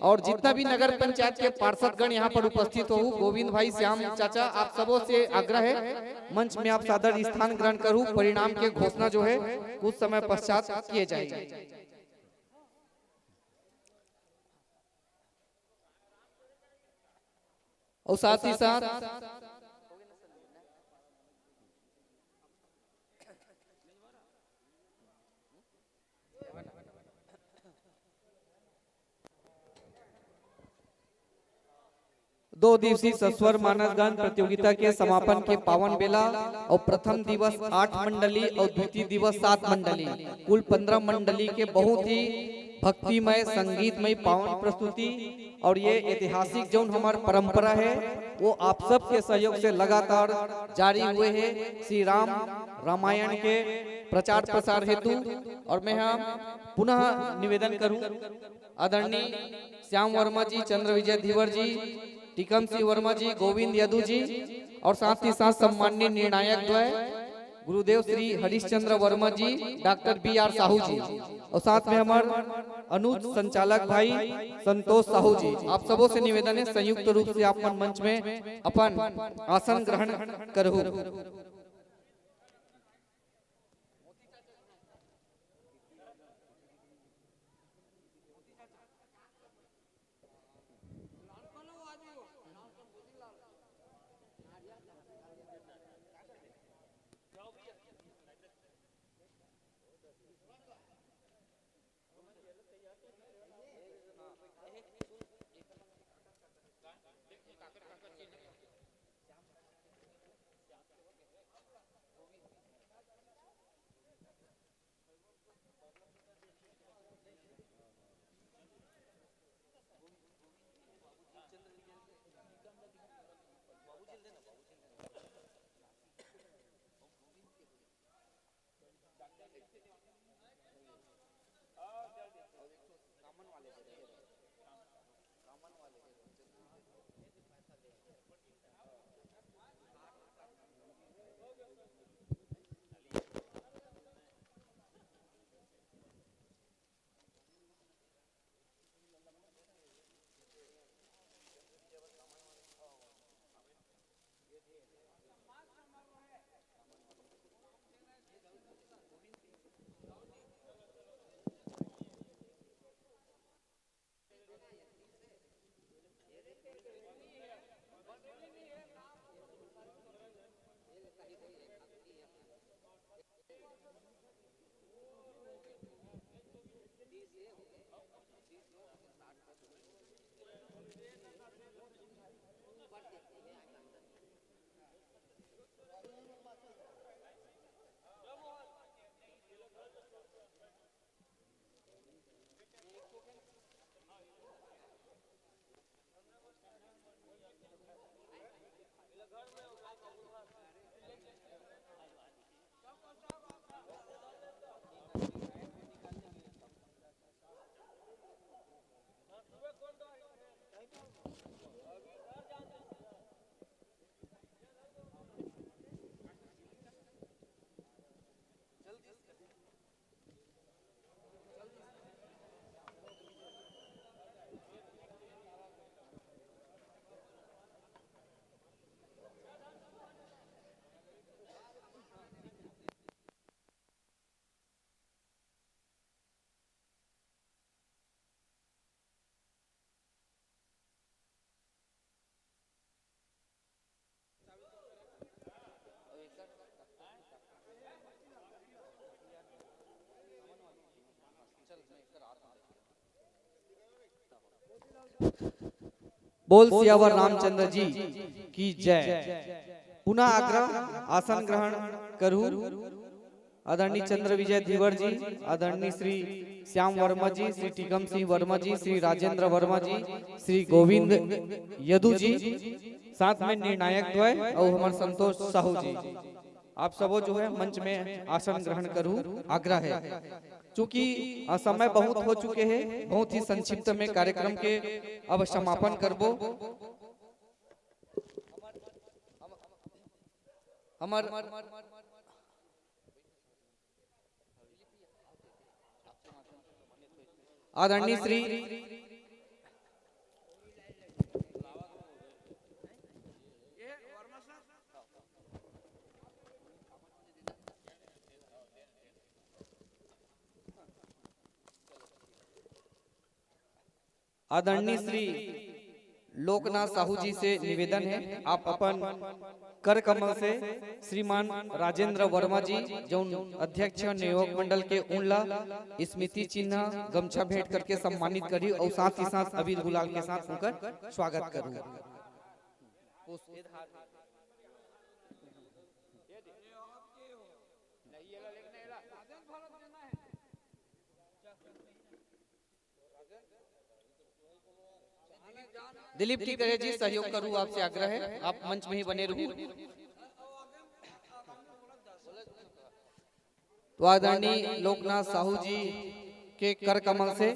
और जितना भी नगर पंचायत के पार्षदगण यहाँ पर उपस्थित हो, गोविंद भाई, श्याम चाचा, आप सबों से आग्रह है, मंच में आप सादर स्थान ग्रहण करू। परिणाम के घोषणा जो है कुछ समय पश्चात किए जाएंगे। और साथ ही साथ दो दिवसीय सस्वर मानस गान प्रतियोगिता के समापन के पावन बेला अउ प्रथम दिवस आठ मंडली अउ द्वितीय दिवस सात मंडली, कुल पंद्रह मंडली के बहुत ही भक्तिमय, संगीतमय, पावन प्रस्तुति। और ये ऐतिहासिक जौन हमार परंपरा है, वो आप सबके सहयोग से लगातार जारी हुए है। श्री राम रामायण के प्रचार प्रसार हेतु। और मैं हम पुनः निवेदन करूं, आदरणीय श्याम वर्मा जी, चंद्र विजय धीवर जी, टीकम सिंह वर्मा जी, गोविंद यदु जी और साथ ही साथ सम्माननीय निर्णायक द्वय गुरुदेव श्री हरिश्चंद्र वर्मा जी, डॉक्टर बी आर साहू जी और साथ में हमार अनुज संचालक भाई संतोष साहू जी, आप सबों से निवेदन है, संयुक्त रूप से आप मन मंच में अपन आसन ग्रहण करहु। बोल सियावर रामचंद्र जी की जय। पुनः आग्रह, आसन ग्रहण करू। आदरणीय चंद्र विजय धीवर जी, आदरणीय श्री श्याम वर्मा जी, श्री टीकम सिंह वर्मा जी, श्री राजेंद्र वर्मा जी, श्री गोविंद यदु जी, साथ में निर्णायक द्वय और हमारे संतोष साहू जी, आप सबो जो है मंच में आसन ग्रहण करू, आग्रह है। चूंकि, अ, समय बहुत हो चुके हैं, बहुत ही संक्षिप्त में कार्यक्रम के अब समापन करबो। हमर आदरणीय श्री आदरणीय श्री लोकनाथ साहू जी से निवेदन है, आप अपन कर कमल से श्रीमान राजेंद्र वर्मा जी, जौन अध्यक्ष नियोजक मंडल के, उनला स्मृति चिन्ह गमछा भेंट करके सम्मानित करी और साथ ही साथ अबीर गुलाल के साथ उनकर स्वागत करू। उस ये धार में। ये दे। नहीं, ये ला लेके नहीं ला। दिलीप टिकरिया जी, सहयोग करूँ, आपसे आग्रह है, आप मंच में ही बने रहू। तो आदरणीय लोकनाथ साहू जी के कर कमल से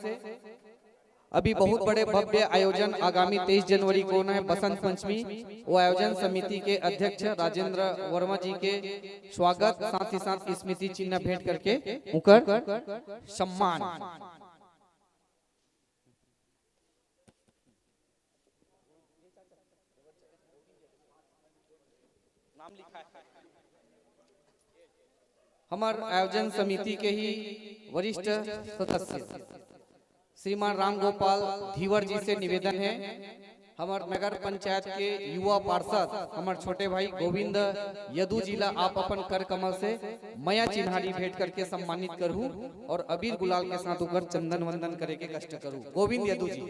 अभी बहुत बड़े भव्य आयोजन आगामी तेईस जनवरी को होना है, बसंत पंचमी। वो आयोजन समिति के अध्यक्ष राजेंद्र वर्मा जी के स्वागत, साथ ही साथ स्मृति चिन्ह भेंट करके उनकर सम्मान। नाम लिखा है। हमर आयोजन समिति के ही वरिष्ठ सदस्य श्रीमान रामगोपाल धीवर जी से निवेदन है, हमर नगर पंचायत के युवा पार्षद, हमर छोटे भाई गोविंद यदु जी ला आप अपन कर कमल से मया चिन्हारी भेंट करके सम्मानित करहू और अबीर गुलाल के साथ ओकर चंदन वंदन करे के कष्ट करू। गोविंद यदु जी।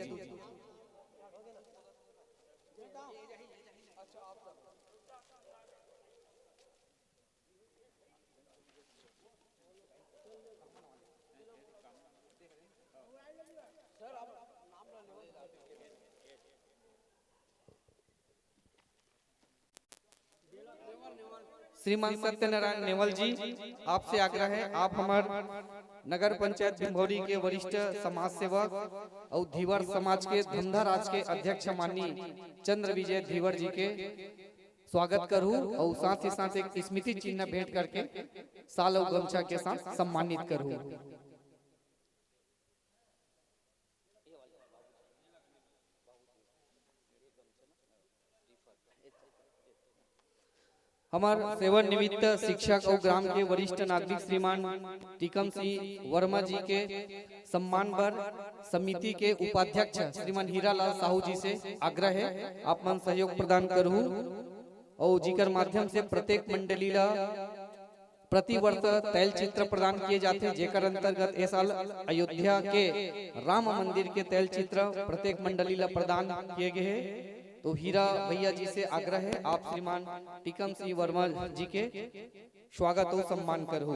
श्रीमान सत्यनारायण नेवल जी, आपसे आग्रह है, आप हमर नगर पंचायत भिंभौरी के वरिष्ठ समाज सेवक और धीवर समाज के धमधा राज के अध्यक्ष माननीय चंद्र विजय धीवर जी के स्वागत करू और साथ ही साथ एक स्मृति चिन्ह भेंट करके साल और गमछा के साथ सम्मानित करू। हमर सेवानिवृत्त शिक्षक और ग्राम के वरिष्ठ नागरिक श्रीमान टीकम सिंह वर्मा जी के सम्मान बर समिति के उपाध्यक्ष श्रीमान हीरालाल साहू जी से आग्रह है, आप मन सहयोग प्रदान करहू और जिकर माध्यम से प्रत्येक मंडली ला प्रतिवर्ष तैल चित्र प्रदान किए जाथे, जेकर अंतर्गत ए साल अयोध्या के राम मंदिर के तैल चित्र प्रत्येक मंडली ला प्रदान किए गए हे। तो हीरा भैया जी से आग्रह है, आप श्रीमान टीकम सिंह वर्मा जी के स्वागत और सम्मान करहू।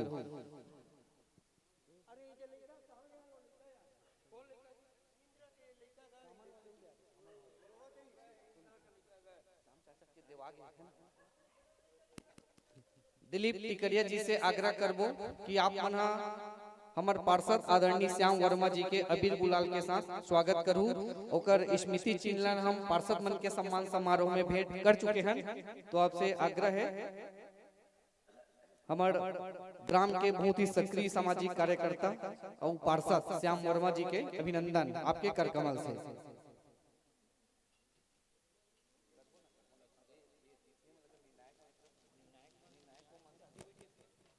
दिलीप टिकरिया जी से आग्रह करबो कि आप मन ह हमर पार्षद आदरणीय श्याम वर्मा जी के अबीर गुलाल के साथ स्वागत करू। ओकर स्मृति चिन्ह ला हम पार्षद मन के सम्मान समारोह में भेंट कर चुके हैं, तो आपसे आग्रह है, हमर ग्राम के बहुत ही सक्रिय सामाजिक कार्यकर्ता और पार्षद श्याम वर्मा जी के अभिनंदन आपके करकमल से।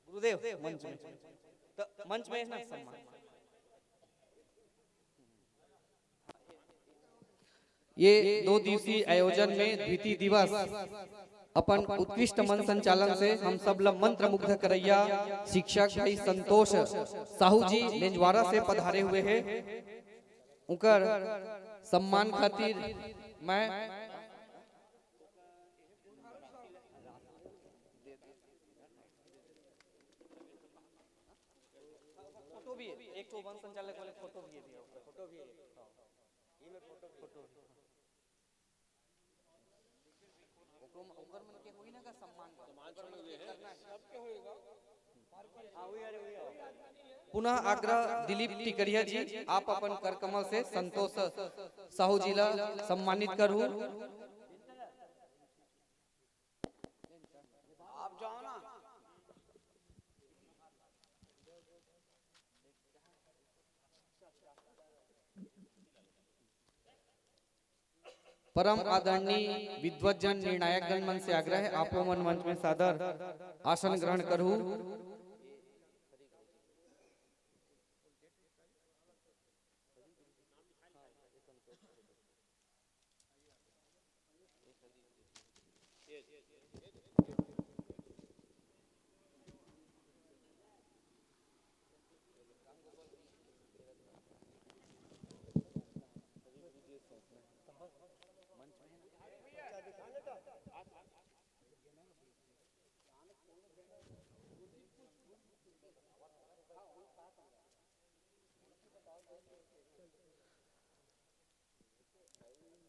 गुरुदेव मंच में, तो मंच में ना सम्मान। ये दो दिवसीय आयोजन में द्वितीय दिवस अपन उत्कृष्ट मन संचालन से हम सब ला मंत्रमुग्ध करैया शिक्षक भाई संतोष साहू जी लेंजवारा से पधारे हुए हैं। उनकर सम्मान खातिर मैं फोटो भी है, एक तो वन संचालक वाले फोटो भी है भैया, ऊपर। फोटो भी है। हाँ। ये में फोटो भी है। फोटो भी है। ओकर, ओकर मन के होई ना का सम्मान बा। सम्मान ओकर मन के है। करना है। सबके होएगा। हाँ, वही आ रहे, वही आ रहे। पुनः आग्रह दिलीप टिकरिया जी, आप अपन करकमल से संतोष साहू जी ला सम्मानित करू। आप जाओ ना। परम आदरणीय विद्वत जन निर्णायक गण मन से आग्रह है, आप मन मंच में सादर आसन ग्रहण करू।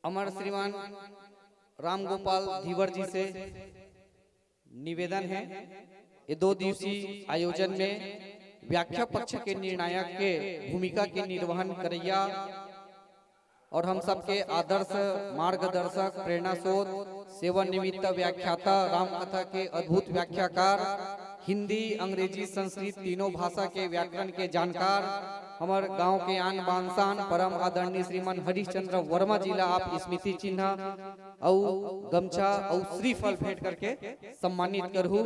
अमर श्रीमान रामगोपाल धीवर जी से निवेदन है, ये दो दिवसीय आयोजन में व्याख्या पक्ष के निर्णायक के भूमिका के निर्वहन करैया और हम सबके आदर्श मार्गदर्शक, प्रेरणा स्रोत, सेवानिवृत्त व्याख्याता, रामकथा के अद्भुत व्याख्याकार, हिंदी, अंग्रेजी, संस्कृत तीनों भाषा के व्याकरण के जानकार, हमर गांव के आन बान शान, परम आदरणीय श्रीमान हरीश चंद्र वर्मा जी ला आप स्मृति चिन्ह अउ गमछा अउ श्रीफल भेंट करके सम्मानित करहू।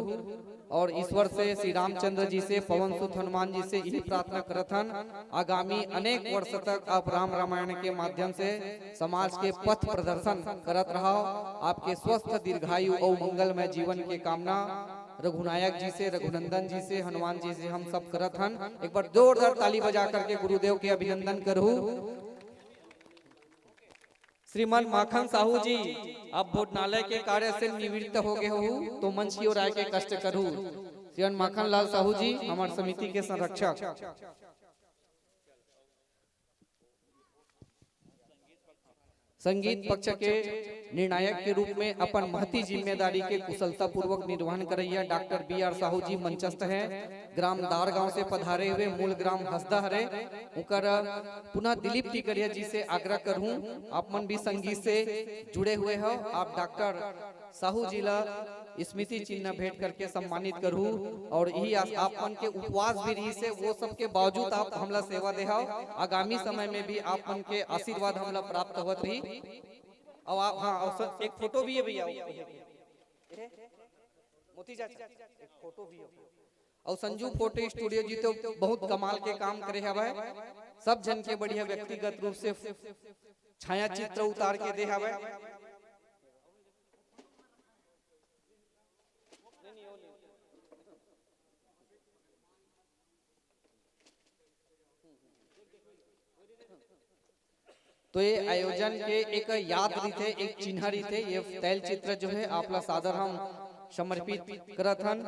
और ईश्वर से, श्री रामचंद्र जी से, पवन सुत हनुमान जी से यही प्रार्थना करत हन, आगामी अनेक वर्ष तक आप राम रामायण के माध्यम से समाज के पथ प्रदर्शन करत रहव। आपके स्वस्थ, दीर्घायु अउ मंगलमय जीवन के कामना रघुनायक जी से, रघुनंदन जी से, हनुमान जी से हम सब करत हन। एक बार जोरदार ताली बजा करके गुरुदेव के अभिनंदन करहू। श्रीमान माखन साहू जी, आप भोजनालय के कार्य से निवृत्त हो गए हो, तो मंच की ओर आए के कष्ट करू। श्रीमान माखन लाल साहू जी, हमार समिति के संरक्षक। संगीत पक्ष के निर्णायक के रूप में अपन महती जिम्मेदारी के कुशलतापूर्वक निर्वहन करैया डॉक्टर बी आर साहू जी मंचस्थ हैं। ग्राम दार गांव से पधारे हुए, मूल ग्राम हसदा हरे। उनकर पुनः दिलीप टिकरिया जी से आग्रह करहूं, आप मन भी संगीत से जुड़े हुए हो, आप डॉक्टर साहू जी ला स्मृति चिन्ह भेंट करके सम्मानित करहू। और यही आस-, आप मन के उपवास भी रही से, वो सब के बावजूद आप हमला सेवा देहव। आगामी समय में भी आप मन के आशीर्वाद हमला प्राप्त होत रही। और आप, हाँ, और सर, एक फोटो भी है भैया, मोती चाचा, एक फोटो भी है। और संजू फोटो स्टूडियो जी तो बहुत कमाल के काम करे हवय, सब झन के बढ़िया व्यक्तिगत रूप से छाया चित्र उतार के दे हवय। तो ये आयोजन के एक याद रहिथे, एक चिन्ह रहिथे। ये तैल चित्र जो है, आप ला सादर हम समर्पित करत हन।